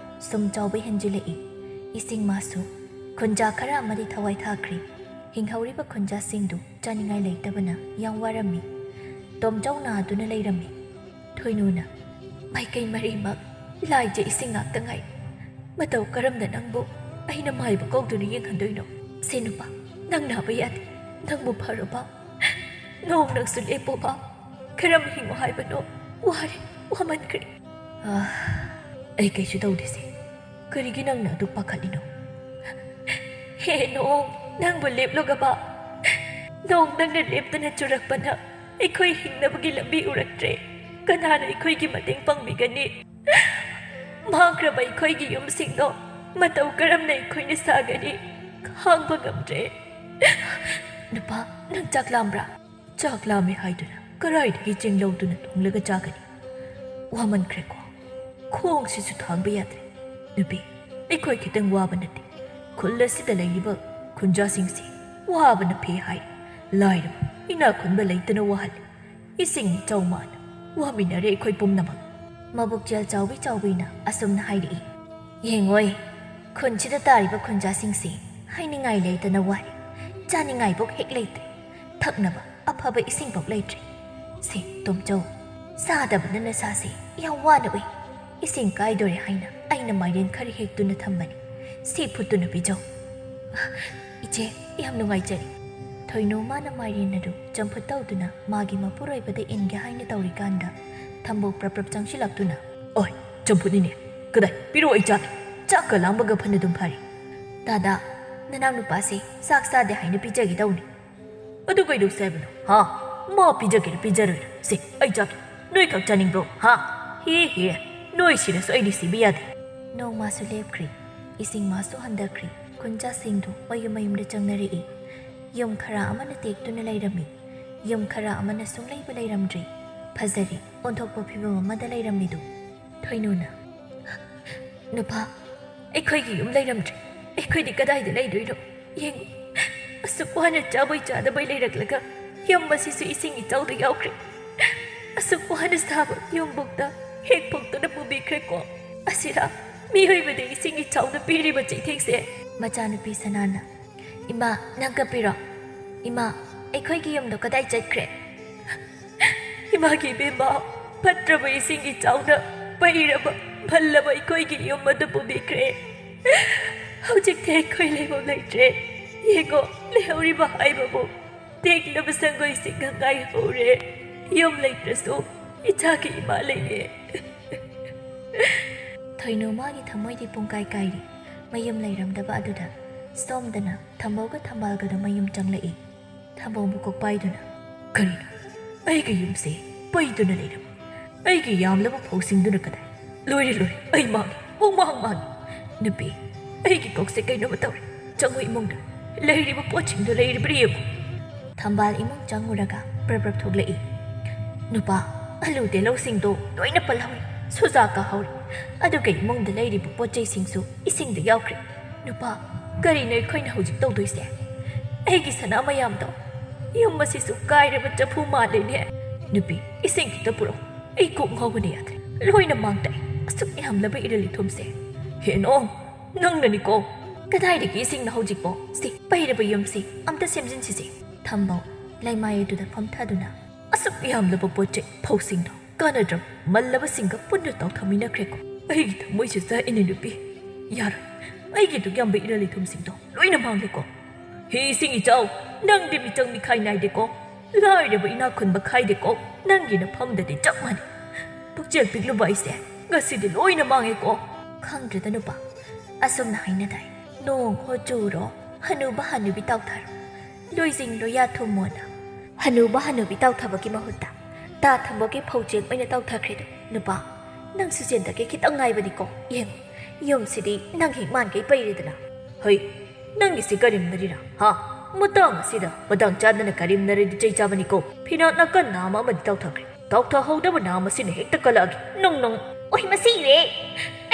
ꯁꯨꯝ ꯆꯥꯎꯕ ꯍꯦꯟꯖꯤꯜꯂꯛꯏ꯫ ꯏꯁꯤꯡ ꯃꯥꯁꯨ ꯈꯨꯟꯖꯥ ꯈꯔ ꯑꯃꯗꯤ ꯊꯋꯥꯏ ꯊꯥꯈ꯭ꯔꯤ꯫ ꯍꯤꯡꯍꯧꯔꯤꯕ ꯈꯨꯟꯖꯥꯁꯤꯡꯗꯨ ꯆꯥꯅꯤꯡꯉꯥꯏ ꯂꯩꯇꯕꯅ ꯌꯥꯝ ꯋꯥꯔꯝꯃꯤ꯫ ꯇꯣꯝꯆꯧ ꯅꯥꯗꯨꯅ ꯂꯩꯔꯝꯃꯤ꯫ ꯊꯣꯏꯅꯨꯅ, "ꯃꯥꯏꯀꯩ ꯃꯔꯤꯃꯛ ꯂꯥꯏꯖ ꯏꯁꯤꯡ ꯉꯥꯛꯇ ꯉꯥꯏ꯫ ꯃꯇꯧ ꯀꯔꯝꯅ ꯅꯪꯕꯨ ꯑꯩꯅ ꯃꯥꯏꯕ ꯀꯧꯗꯨꯅ ꯌꯦꯡꯍꯟꯗꯣꯏꯅꯣ? ꯁꯦ ꯅꯨꯄꯥ, ꯅꯪ ꯅꯥꯕ ꯌꯥꯗꯦ꯫ ꯅꯪꯕꯨ ꯐꯔꯣꯕ꯫ ꯅꯣꯡ ꯅꯪꯁꯨ ꯂꯦꯞꯄꯣꯕ꯫ ꯀꯔꯝ ꯍꯤꯡꯉꯣ ꯍꯥꯏꯕꯅꯣ? ꯋꯥꯔꯦ, ꯋꯥꯃꯟꯈ꯭ꯔꯦ꯫" "ꯑꯥ, ꯑꯩ ꯀꯩꯁꯨ ꯇꯧꯗꯦꯁꯦ꯫ ꯀꯔꯤꯒꯤ ꯅꯪꯅ ꯑꯗꯨꯛ ꯄꯥꯈꯠꯂꯤꯅꯣ?" "ꯍꯦ ꯅꯣꯡ, ꯅꯪꯕꯨ ꯂꯦꯞꯂꯨꯒꯕ? ꯅꯣꯡ ꯅꯪꯅ ꯂꯦꯞꯇꯅ ꯆꯨꯔꯛꯄꯅ ꯑꯩꯈꯣꯏ ꯍꯤꯡꯅꯕꯒꯤ ꯂꯝꯕꯤ ꯎꯔꯛꯇ꯭ꯔꯦ꯫ ꯀꯅꯥꯅ ꯑꯩꯈꯣꯏꯒꯤ ꯃꯇꯦꯡ ꯄꯥꯡꯕꯤꯒꯅꯤ? ꯃꯥꯡꯈ꯭ꯔꯕ ꯑꯩꯈꯣꯏꯒꯤ ꯌꯨꯝꯁꯤꯡꯗꯣ ꯃꯇꯧ ꯀꯔꯝꯅ ꯑꯩꯈꯣꯏꯅ ꯁꯥꯒꯅꯤ? ꯈꯥꯡꯕ ꯉꯝꯗ꯭ꯔꯦ꯫" "ꯅꯨꯄꯥ, ꯅꯪ ꯆꯥꯛ ꯂꯥꯝꯕ꯭ꯔꯥ?" "ꯆꯥꯛ ꯂꯥꯝꯃꯦ ꯍꯥꯏꯗꯨꯅ ꯀꯔꯥꯏꯗꯒꯤ ꯆꯦꯡ ꯂꯧꯗꯨꯅ ꯊꯣꯡꯂꯒ ꯆꯥꯒꯅꯤ? ꯋꯥꯃꯟꯈ꯭ꯔꯦꯀꯣ꯫ ꯈꯣꯡꯁꯤꯁꯨ ꯊꯥꯡꯕ ꯌꯥꯗ꯭ꯔꯦ꯫" "ꯅꯨꯄꯤ, ꯑꯩꯈꯣꯏ ꯈꯤꯇꯪ ꯋꯥꯕ ꯅꯠꯇꯦ꯫ ꯈꯨꯜ ꯑꯁꯤꯗ ꯂꯩꯔꯤꯕ ꯈꯨꯟꯖꯥꯁꯤꯡꯁꯤ ꯋꯥꯕꯅ ꯐꯦ ꯍꯥꯏ꯫ ꯂꯥꯏꯔꯕ, ꯏꯅꯥꯛ ꯈꯨꯟꯕ ꯂꯩꯇꯅ ꯋꯥꯍꯜꯂꯤ꯫ ꯏꯁꯤꯡ ꯏꯆꯥꯎ ꯃꯥꯅ ꯋꯥꯃꯤꯟꯅꯔꯦ ꯑꯩꯈꯣꯏ ꯄꯨꯝꯅꯃꯛ꯫" ꯃꯕꯨꯛꯆꯦꯜ ꯆꯥꯎꯕꯤ ꯆꯥꯎꯕꯤꯅ ꯑꯁꯨꯝꯅ ꯍꯥꯏꯔꯛꯏ꯫ "ꯌꯦꯡꯉꯣꯏ, ꯈꯨꯟꯁꯤꯗ ꯇꯥꯔꯤꯕ ꯈꯨꯟꯖꯥꯁꯤꯡꯁꯤ ꯍꯥꯏꯅꯤꯡꯉꯥꯏ ꯂꯩꯇꯅ ꯋꯥꯔꯦ꯫ ꯆꯥꯅꯤꯡꯉꯥꯏꯐꯥꯎ ꯍꯦꯛ ꯂꯩꯇ꯭ꯔꯦ꯫ ꯊꯛꯅꯕ ꯑꯐꯕ ꯏꯁꯤꯡꯐꯥꯎ ꯂꯩꯇ꯭ꯔꯦ꯫ ꯁꯦ ꯇꯣꯝꯆꯧ, ꯆꯥꯗꯕꯅ ꯅꯁꯥꯁꯦ ꯌꯥꯝ ꯋꯥꯅ ꯎꯏ꯫ ꯏꯁꯤꯡ ꯀꯥꯏꯗꯣꯔꯦ ꯍꯥꯏꯅ ꯑꯩꯅ ꯃꯥꯏꯔꯦꯟ ꯈꯔ ꯍꯦꯛꯇꯨꯅ ꯊꯝꯕꯅꯤ꯫ ꯁꯤ ꯐꯨꯠꯇꯨꯅ ꯄꯤꯖꯧ꯫" "ꯏꯆꯦ, ꯌꯥꯝ ꯅꯨꯡꯉꯥꯏꯖꯔꯦ꯫" ꯊꯣꯏꯅꯨ ꯃꯥꯅ ꯃꯥꯏꯔꯦꯟ ꯑꯗꯨ ꯆꯝꯐꯨꯠ ꯇꯧꯗꯨꯅ ꯃꯥꯒꯤ ꯃꯄꯨꯔꯣꯏꯕꯗ ꯏꯟꯒꯦ ꯍꯥꯏꯅ ꯇꯧꯔꯤꯀꯥꯟꯗ ꯊꯝꯕꯧ ꯄ꯭ꯔꯞ ꯄ꯭ꯔꯞ ꯆꯪꯁꯤꯜꯂꯛꯇꯨꯅ, "ꯑꯣꯏ, ꯆꯝꯐꯨꯠꯅꯤꯅꯦ꯫ ꯀꯗꯥꯏ? ꯄꯤꯔꯛꯑꯣ, ꯑꯩ ꯆꯥꯒꯦ꯫ ꯆꯥꯛꯀ ꯂꯥꯝꯕꯒ ꯐꯅꯗꯨꯝ ꯐꯔꯦ꯫" "ꯗꯥꯗꯥ, ꯅꯅꯥꯎ ꯅꯨꯄꯥꯁꯦ ꯆꯥꯛ ꯆꯥꯗꯦ ꯍꯥꯏꯅ ꯄꯤꯖꯒꯦ ꯇꯧꯅꯤ꯫" "ꯑꯗꯨ ꯀꯩꯗꯧꯁꯦ ꯍꯥꯏꯕꯅꯣ? ꯍꯥ? ꯃꯥ ꯄꯤꯖꯒꯦꯔꯥ ꯄꯤꯖꯔꯣꯏꯔꯥ? ꯁꯦ, ꯑꯩ ꯆꯥꯒꯦ꯫ ꯅꯣꯏ ꯈꯛ ꯆꯥꯅꯤꯡꯕ꯭ꯔꯣ? ꯍꯥ? ꯍꯦ ꯍꯦ, ꯅꯣꯏ ꯁꯤꯔꯁꯨ ꯑꯩꯗꯤ ꯁꯤꯕ ꯌꯥꯗꯦ꯫" ꯅꯣꯡꯃꯁꯨ ꯂꯦꯞꯈ꯭ꯔꯤ꯫ ꯏꯁꯤꯡ ꯃꯥꯁꯨ ꯍꯟꯊꯈ꯭ꯔꯤ꯫ ꯈꯨꯟꯖꯥꯁꯤꯡꯗꯨ ꯃꯌꯨꯝ ꯃꯌꯨꯝꯗ ꯆꯪꯅꯔꯛꯏ꯫ ꯌꯨꯝ ꯈꯔ ꯑꯃꯅ ꯇꯦꯛꯇꯨꯅ ꯂꯩꯔꯝꯃꯤ꯫ ꯌꯨꯝ ꯈꯔ ꯑꯃꯅ ꯁꯨꯡꯂꯩꯕꯨ ꯂꯩꯔꯝꯗ꯭ꯔꯤ꯫ ꯐꯖꯔꯤ, ꯑꯣꯟꯊꯣꯛꯄ ꯐꯤꯕꯝ ꯑꯃꯗ ꯂꯩꯔꯝꯃꯤꯗꯨ꯫ ꯊꯣꯏꯅꯨꯅ, "ꯅꯨꯄꯥ, ꯑꯩꯈꯣꯏꯒꯤ ꯌꯨꯝ ꯂꯩꯔꯝꯗ꯭ꯔꯦ꯫ ꯑꯩꯈꯣꯏꯗꯤ ꯀꯗꯥꯏꯗ ꯂꯩꯗꯣꯏꯅꯣ? ꯌꯦꯡꯉꯨ, ꯑꯁꯨꯛ ꯋꯥꯅ ꯆꯥꯕꯩ ꯆꯥꯗꯕꯩ ꯂꯩꯔꯛꯂꯒ ꯌꯨꯝ ꯑꯁꯤꯁꯨ ꯏꯁꯤꯡ ꯏꯆꯥꯎꯗ ꯌꯥꯎꯈ꯭ꯔꯦ꯫ ꯑꯁꯨꯛ ꯋꯥꯅ ꯁꯥꯕ ꯌꯨꯝꯕꯨꯛꯇ ꯍꯦꯛ ꯐꯨꯛꯇꯨꯅ ꯄꯨꯕꯤꯈ꯭ꯔꯦꯀꯣ꯫ ꯑꯁꯤꯔꯥ ꯃꯤꯑꯣꯏꯕꯗ ꯏꯁꯤꯡ ꯏꯆꯥꯎꯅ ꯄꯤꯔꯤꯕ ꯆꯩꯊꯦꯡꯁꯦ? ꯃꯆꯥꯅꯨꯄꯤ ꯁꯅꯥꯅ, "ꯏꯃꯥ, ꯅꯪ ꯀꯞꯄꯤꯔꯣ? ꯏꯃꯥ, ꯑꯩꯈꯣꯏꯒꯤ ꯌꯨꯝꯗꯣ ꯀꯗꯥꯏ ꯆꯠꯈ꯭ꯔꯦ?" "ꯏꯃꯥꯒꯤ ꯏꯕꯦꯝꯃ, ꯐꯠꯇ꯭ꯔꯕ ꯏꯁꯤꯡ ꯏꯆꯥꯎꯅ ꯄꯩꯔꯕ, ꯐꯜꯂꯕ ꯑꯩꯈꯣꯏꯒꯤ ꯌꯨꯝ ꯑꯗꯨ ꯄꯨꯕꯤꯈ꯭ꯔꯦ꯫ ꯍꯧꯖꯤꯛꯇꯤ ꯑꯩꯈꯣꯏ ꯂꯩꯐꯝ ꯂꯩꯇ꯭ꯔꯦ꯫ ꯌꯦꯡꯉꯣ, ꯂꯩꯍꯧꯔꯤꯕ ꯍꯥꯏꯕꯕꯨ ꯇꯦꯛꯂꯕ ꯁꯪꯒꯣꯏꯁꯤꯡꯒ ꯉꯥꯏꯍꯧꯔꯦ꯫ ꯌꯨꯝ ꯂꯩꯇ꯭ꯔꯁꯨ ꯏꯆꯥꯒꯤ ꯏꯃꯥ ꯂꯩꯌꯦ꯫" ꯊꯣꯏꯅꯨ ꯃꯥꯒꯤ ꯊꯃꯣꯏꯗꯤ ꯄꯨꯡꯀꯥꯏ ꯀꯥꯏꯔꯤ꯫ ꯃꯌꯨꯝ ꯂꯩꯔꯝꯗꯕ ꯑꯗꯨꯗ ꯁꯣꯝꯗꯅ ꯊꯝꯕꯧꯒ ꯊꯝꯕꯥꯜꯒꯗꯣ ꯃꯌꯨꯝ ꯆꯪꯂꯛꯏ꯫ ꯊꯝꯕꯧ ꯃꯀꯣꯛ ꯄꯥꯏꯗꯨꯅ, "ꯀꯔꯤꯅꯣ? ꯑꯩꯒꯤ ꯌꯨꯝꯁꯦ ꯄꯩꯗꯨꯅ ꯂꯩꯔꯝꯃꯤ꯫ ꯑꯩꯒꯤ ꯌꯥꯝꯂꯕ ꯐꯧꯁꯤꯡꯗꯨꯅ ꯀꯗꯥꯏ? ꯂꯣꯏꯔꯦ, ꯂꯣꯏꯔꯦ, ꯑꯩ ꯃꯥꯡꯉꯦ, ꯄꯨꯡꯃꯥꯡ ꯃꯥꯡꯉꯦ꯫ ꯅꯨꯄꯤ, ꯑꯩꯒꯤ ꯀꯣꯛꯁꯦ ꯀꯩꯅꯣꯝꯃ ꯇꯧꯔꯦ꯫ ꯆꯪꯉꯨ ꯏꯃꯨꯡꯗ꯫ ꯂꯩꯔꯤꯕ ꯄꯣꯠꯁꯤꯡꯗꯣ ꯂꯩꯔꯤꯕ꯭ꯔꯥ ꯌꯦꯡꯉꯨ꯫" ꯊꯝꯕꯥꯜ ꯏꯃꯨꯡ ꯆꯪꯉꯨꯔꯒ ꯄ꯭ꯔꯞ ꯄ꯭ꯔꯞ ꯊꯣꯛꯂꯛꯏ꯫ "ꯅꯨꯄꯥ, ꯑꯂꯨ ꯇꯤꯜꯍꯧꯁꯤꯡꯗꯣ ꯂꯣꯏꯅ ꯄꯜꯍꯧꯔꯦ, ꯁꯨꯖꯥ ꯀꯥꯍꯧꯔꯦ꯫ ꯑꯗꯨꯒ ꯏꯃꯨꯡꯗ ꯂꯩꯔꯤꯕ ꯄꯣꯠ ꯆꯩꯁꯤꯡꯁꯨ ꯏꯁꯤꯡꯗ ꯌꯥꯎꯈ꯭ꯔꯦ꯫ ꯅꯨꯄꯥ, ꯀꯔꯤꯅꯣ ꯑꯩꯈꯣꯏꯅ ꯍꯧꯖꯤꯛ ꯇꯧꯗꯣꯏꯁꯦ? ꯑꯩꯒꯤ ꯁꯅꯥ ꯃꯌꯥꯝꯗꯣ, ꯌꯨꯝ ꯑꯁꯤꯁꯨ ꯀꯥꯏꯔꯕ ꯆꯐꯨ ꯃꯥꯜꯂꯦꯅꯦ꯫ ꯅꯨꯄꯤ, ꯏꯁꯤꯡ ꯈꯤꯇ ꯄꯨꯔꯛꯎ꯫ ꯑꯩ ꯀꯣꯛ ꯉꯥꯎꯕꯅ ꯌꯥꯗ꯭ꯔꯦ꯫ ꯂꯣꯏꯅ ꯃꯥꯡ ꯇꯥꯛꯑꯦ꯫ ꯑꯁꯨꯛ ꯌꯥꯝꯂꯕ ꯏꯔꯜ ꯏꯊꯨꯝꯁꯦ꯫" "ꯍꯦꯅꯣ, ꯅꯪꯅꯅꯤꯀꯣ꯫" "ꯀꯗꯥꯏꯗꯒꯤ ꯏꯁꯤꯡꯅꯣ ꯍꯧꯖꯤꯛꯄꯣ? ꯁꯤ ꯄꯩꯔꯕ ꯌꯨꯝꯁꯤ ꯑꯝꯇ ꯁꯦꯝꯖꯤꯟꯁꯤꯁꯦ꯫" ꯊꯝꯕꯧ ꯂꯩꯃꯥꯏ ꯑꯗꯨꯗ ꯐꯝꯊꯗꯨꯅ, "ꯑꯁꯨꯛ ꯌꯥꯝꯂꯕ ꯄꯣꯠ ꯆꯩ, ꯐꯧꯁꯤꯡꯗꯣ ꯀꯥꯟꯅꯗ꯭ꯔꯕ ꯃꯜꯂꯕꯁꯤꯡꯒ ꯄꯨꯟꯅ ꯇꯥꯎꯊꯃꯤꯟꯅꯈ꯭ꯔꯦꯀꯣ꯫ ꯑꯩꯒꯤ ꯊꯃꯣꯏꯁꯦ ꯆꯥꯛꯏꯅꯦ ꯅꯨꯄꯤ꯫ ꯌꯥꯔꯣꯏ, ꯑꯩꯒꯤ ꯑꯗꯨꯛ ꯌꯥꯝꯕ ꯏꯔꯜ ꯏꯊꯨꯝꯁꯤꯡꯗꯣ ꯂꯣꯏꯅ ꯃꯥꯡꯂꯦꯀꯣ꯫ ꯍꯦ ꯏꯁꯤꯡ ꯏꯆꯥꯎ, ꯅꯪꯗꯤ ꯃꯤꯆꯪ ꯃꯤꯈꯥꯏ ꯅꯥꯏꯗꯦꯀꯣ꯫ ꯂꯥꯏꯔꯕ ꯏꯅꯥꯛ ꯈꯨꯟꯕ ꯈꯥꯏꯗꯦꯀꯣ꯫ ꯅꯪꯒꯤ ꯅꯐꯝꯗꯗꯤ ꯆꯞ ꯃꯥꯟꯅꯩ꯫ ꯄꯨꯛꯆꯦꯜ ꯄꯤꯛꯂꯨꯕ ꯑꯩꯁꯦ ꯉꯁꯤꯗꯤ ꯂꯣꯏꯅ ꯃꯥꯡꯉꯦꯀꯣ꯫" "ꯈꯪꯗ꯭ꯔꯦꯗ ꯅꯨꯄꯥ, ꯑꯁꯨꯝꯅ ꯍꯥꯏꯅꯗꯥꯏ, ꯅꯣꯡ ꯍꯣ ꯆꯨꯔꯣ, ꯍꯅꯨꯕ ꯍꯅꯨꯕꯤ ꯇꯥꯎꯊꯔꯣ, ꯂꯣꯏꯖꯤꯡ ꯂꯣꯏꯌꯥ ꯊꯨꯝꯃꯣꯅ꯫ ꯍꯅꯨꯕ ꯍꯅꯨꯕꯤ ꯇꯥꯎꯊꯕꯒꯤ ꯃꯍꯨꯠꯇ ꯇꯥ ꯊꯝꯕꯧꯒꯤ ꯐꯧꯆꯦꯡ ꯑꯣꯏꯅ ꯇꯥꯎꯊꯈ꯭ꯔꯦꯗꯣ꯫ ꯅꯨꯄꯥ, ꯅꯪꯁꯨ ꯆꯦꯟꯗꯒꯦ ꯈꯤꯇꯪ ꯉꯥꯏꯕꯅꯤꯀꯣ꯫ ꯌꯦꯡꯉꯨ, ꯌꯨꯝꯁꯤꯗꯤ ꯅꯪ ꯍꯦꯛ ꯃꯥꯟꯈꯩ ꯄꯩꯔꯦꯗꯅ꯫" "ꯍꯩ, ꯅꯪꯒꯤꯁꯤ ꯀꯔꯦꯝꯅꯔꯤꯔꯥ? ꯍꯥ? ꯃꯇꯥꯡ ꯑꯁꯤꯗ ꯃꯇꯥꯡ ꯆꯥꯗꯅ ꯀꯔꯦꯝꯅꯔꯗꯤ ꯆꯩ ꯆꯥꯕꯅꯤꯀꯣ꯫ ꯐꯤꯅꯥꯠ ꯅꯥꯀꯟ ꯅꯥꯝꯃ ꯑꯃꯗꯤ ꯇꯥꯎꯊꯈ꯭ꯔꯦ꯫ ꯇꯥꯎꯊꯍꯧꯗꯕ ꯅꯥꯝꯃꯁꯤꯅ ꯍꯦꯛꯇ ꯀꯜꯂꯛꯑꯒꯦ꯫ ꯅꯪ, ꯅꯪ꯫ ꯑꯣꯏ, ꯃꯁꯤ ꯏꯔꯦ꯫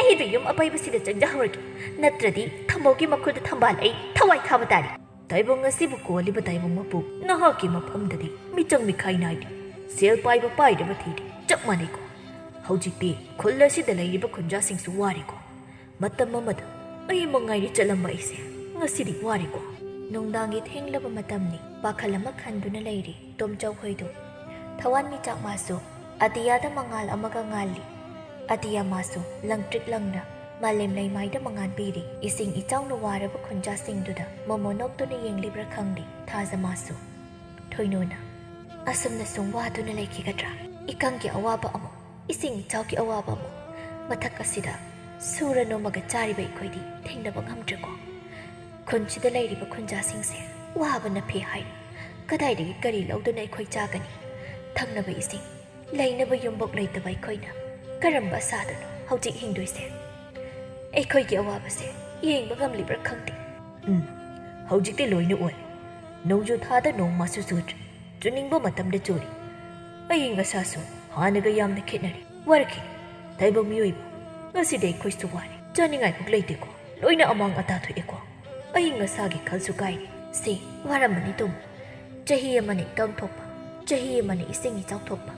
ꯑꯩꯗꯣ ꯌꯨꯝ ꯑꯄꯩꯕꯁꯤꯗ ꯆꯪꯖꯍꯧꯔꯒꯦ꯫ ꯅꯠꯇ꯭ꯔꯗꯤ ꯃꯧꯒꯤ ꯃꯈꯨꯠꯇ ꯊꯝꯕꯥꯜ ꯑꯩ ꯊꯋꯥꯏ ꯊꯥꯕ ꯇꯥꯔꯦ꯫ ꯇꯥꯏꯕꯪ ꯑꯁꯤꯕꯨ ꯀꯣꯜꯂꯤꯕ ꯇꯥꯏꯕꯪ ꯃꯄꯨ, ꯅꯍꯥꯛꯀꯤ ꯃꯐꯝꯗꯗꯤ ꯃꯤꯆꯪ ꯃꯤꯈꯥꯏ ꯅꯥꯏꯗꯦ꯫ ꯁꯦꯜ ꯄꯥꯏꯕ ꯄꯥꯏꯗꯕ ꯊꯤꯗꯦ, ꯆꯞ ꯃꯥꯟꯅꯩꯀꯣ꯫ ꯍꯧꯖꯤꯛꯇꯤ ꯈꯨꯜ ꯑꯁꯤꯗ ꯂꯩꯔꯤꯕ ꯈꯨꯟꯖꯥꯁꯤꯡꯁꯨ ꯋꯥꯔꯦꯀꯣ꯫ ꯃꯇꯝ ꯑꯃꯗ ꯑꯩ ꯃꯉꯥꯏꯔꯦ ꯆꯠꯂꯝꯕ ꯑꯩꯁꯦ, ꯉꯁꯤꯗꯤ ꯋꯥꯔꯦꯀꯣ꯫ ꯅꯨꯡꯗꯥꯡꯒꯤ ꯊꯦꯡꯂꯕ ꯃꯇꯝꯅꯤ꯫ ꯄꯥꯈꯜ ꯑꯃ ꯈꯟꯗꯨꯅ ꯂꯩꯔꯤ ꯇꯣꯝꯆꯧ ꯍꯣꯏꯗꯨ꯫ ꯊꯋꯥꯟꯃꯤꯆꯥꯛ ꯃꯥꯁꯨ ꯑꯇꯤꯌꯥꯗ ꯃꯉꯥꯜ ꯑꯃꯒ ꯉꯥꯜꯂꯤ꯫ ꯑꯇꯤꯌꯥ ꯃꯥꯁꯨ ꯂꯪꯇ꯭ꯔꯤꯛ ꯂꯪꯅ ꯃꯥꯂꯦꯝ ꯂꯩꯃꯥꯏꯗ ꯃꯉꯥꯜ ꯄꯤꯔꯤ꯫ ꯏꯁꯤꯡ ꯏꯆꯥꯎꯅ ꯋꯥꯔꯕ ꯈꯨꯟꯖꯥꯁꯤꯡꯗꯨꯗ ꯃꯣꯃꯣ ꯅꯣꯛꯇꯨꯅ ꯌꯦꯡꯂꯤꯕ꯭ꯔꯥ ꯈꯪꯗꯦ ꯊꯥꯖ ꯃꯥꯁꯨ꯫ ꯊꯣꯏꯅꯣꯅ, "ꯑꯁꯨꯝꯅ ꯁꯨꯝ ꯋꯥꯗꯨꯅ ꯂꯩꯈꯤꯒꯗ꯭ꯔꯥ? ꯏꯀꯪꯒꯤ ꯑꯋꯥꯕ ꯑꯃꯨꯛ, ꯏꯁꯤꯡ ꯏꯆꯥꯎꯒꯤ ꯑꯋꯥꯕ ꯑꯃꯨꯛ, ꯃꯊꯛ ꯑꯁꯤꯗ ꯁꯨꯔ ꯅꯣꯝꯃꯒ ꯆꯥꯔꯤꯕ ꯑꯩꯈꯣꯏꯗꯤ ꯊꯦꯡꯅꯕ ꯉꯝꯗ꯭ꯔꯦꯀꯣ꯫ ꯈꯨꯟꯁꯤꯗ ꯂꯩꯔꯤꯕ ꯈꯨꯟꯖꯥꯁꯤꯡꯁꯦ ꯋꯥꯕꯅ ꯐꯦ ꯍꯥꯏꯔꯤ꯫ ꯀꯗꯥꯏꯗꯒꯤ ꯀꯔꯤ ꯂꯧꯗꯨꯅ ꯑꯩꯈꯣꯏ ꯆꯥꯒꯅꯤ? ꯊꯛꯅꯕ ꯏꯁꯤꯡ, ꯂꯩꯅꯕ ꯌꯨꯝꯕꯣꯛ ꯂꯩꯇꯕ ꯑꯩꯈꯣꯏꯅ ꯀꯔꯝꯕ ꯑꯁꯥꯗꯅꯣ ꯍꯧꯖꯤꯛ ꯍꯤꯡꯗꯣꯏꯁꯦ? ꯑꯩꯈꯣꯏꯒꯤ ꯑꯋꯥꯕꯁꯦ ꯌꯦꯡꯕ ꯉꯝꯂꯤꯕ꯭ꯔꯥ ꯈꯪꯗꯦ꯫" ꯎꯝ, ꯍꯧꯖꯤꯛꯇꯤ ꯂꯣꯏꯅ ꯑꯣꯏ꯫ ꯅꯣꯡꯖꯨ ꯊꯥꯗ ꯅꯣꯡ ꯃꯥꯁꯨ ꯆꯨꯗ꯭ꯔꯦ꯫ ꯆꯨꯅꯤꯡꯕ ꯃꯇꯝꯗ ꯆꯨꯔꯤ꯫ ꯑꯏꯪ ꯑꯁꯥꯁꯨ ꯍꯥꯟꯅꯒ ꯌꯥꯝꯅ ꯈꯦꯠꯅꯔꯦ꯫ ꯋꯥꯔꯛꯈꯤꯅꯤ꯫ ꯇꯥꯏꯕꯪ ꯃꯤꯑꯣꯏꯕ, ꯉꯁꯤꯗꯤ ꯑꯩꯈꯣꯏꯁꯨ ꯋꯥꯔꯦ꯫ ꯆꯥꯅꯤꯡꯉꯥꯏ ꯐꯥꯎ ꯂꯩꯇꯦꯀꯣ꯫ ꯂꯣꯏꯅ ꯑꯃꯥꯡ ꯑꯇꯥ ꯊꯣꯛꯑꯦꯀꯣ꯫ ꯑꯏꯪ ꯑꯁꯥꯒꯤ ꯈꯜꯁꯨ ꯀꯥꯏꯔꯦ꯫ ꯁꯤ ꯋꯥꯔꯝꯃꯅꯤ ꯇꯣꯝ꯫ ꯆꯍꯤ ꯑꯃꯅ ꯏꯀꯪ ꯊꯣꯛꯄ, ꯆꯍꯤ ꯑꯃꯅ ꯏꯁꯤꯡ ꯏꯆꯥꯎ ꯊꯣꯛꯄ꯫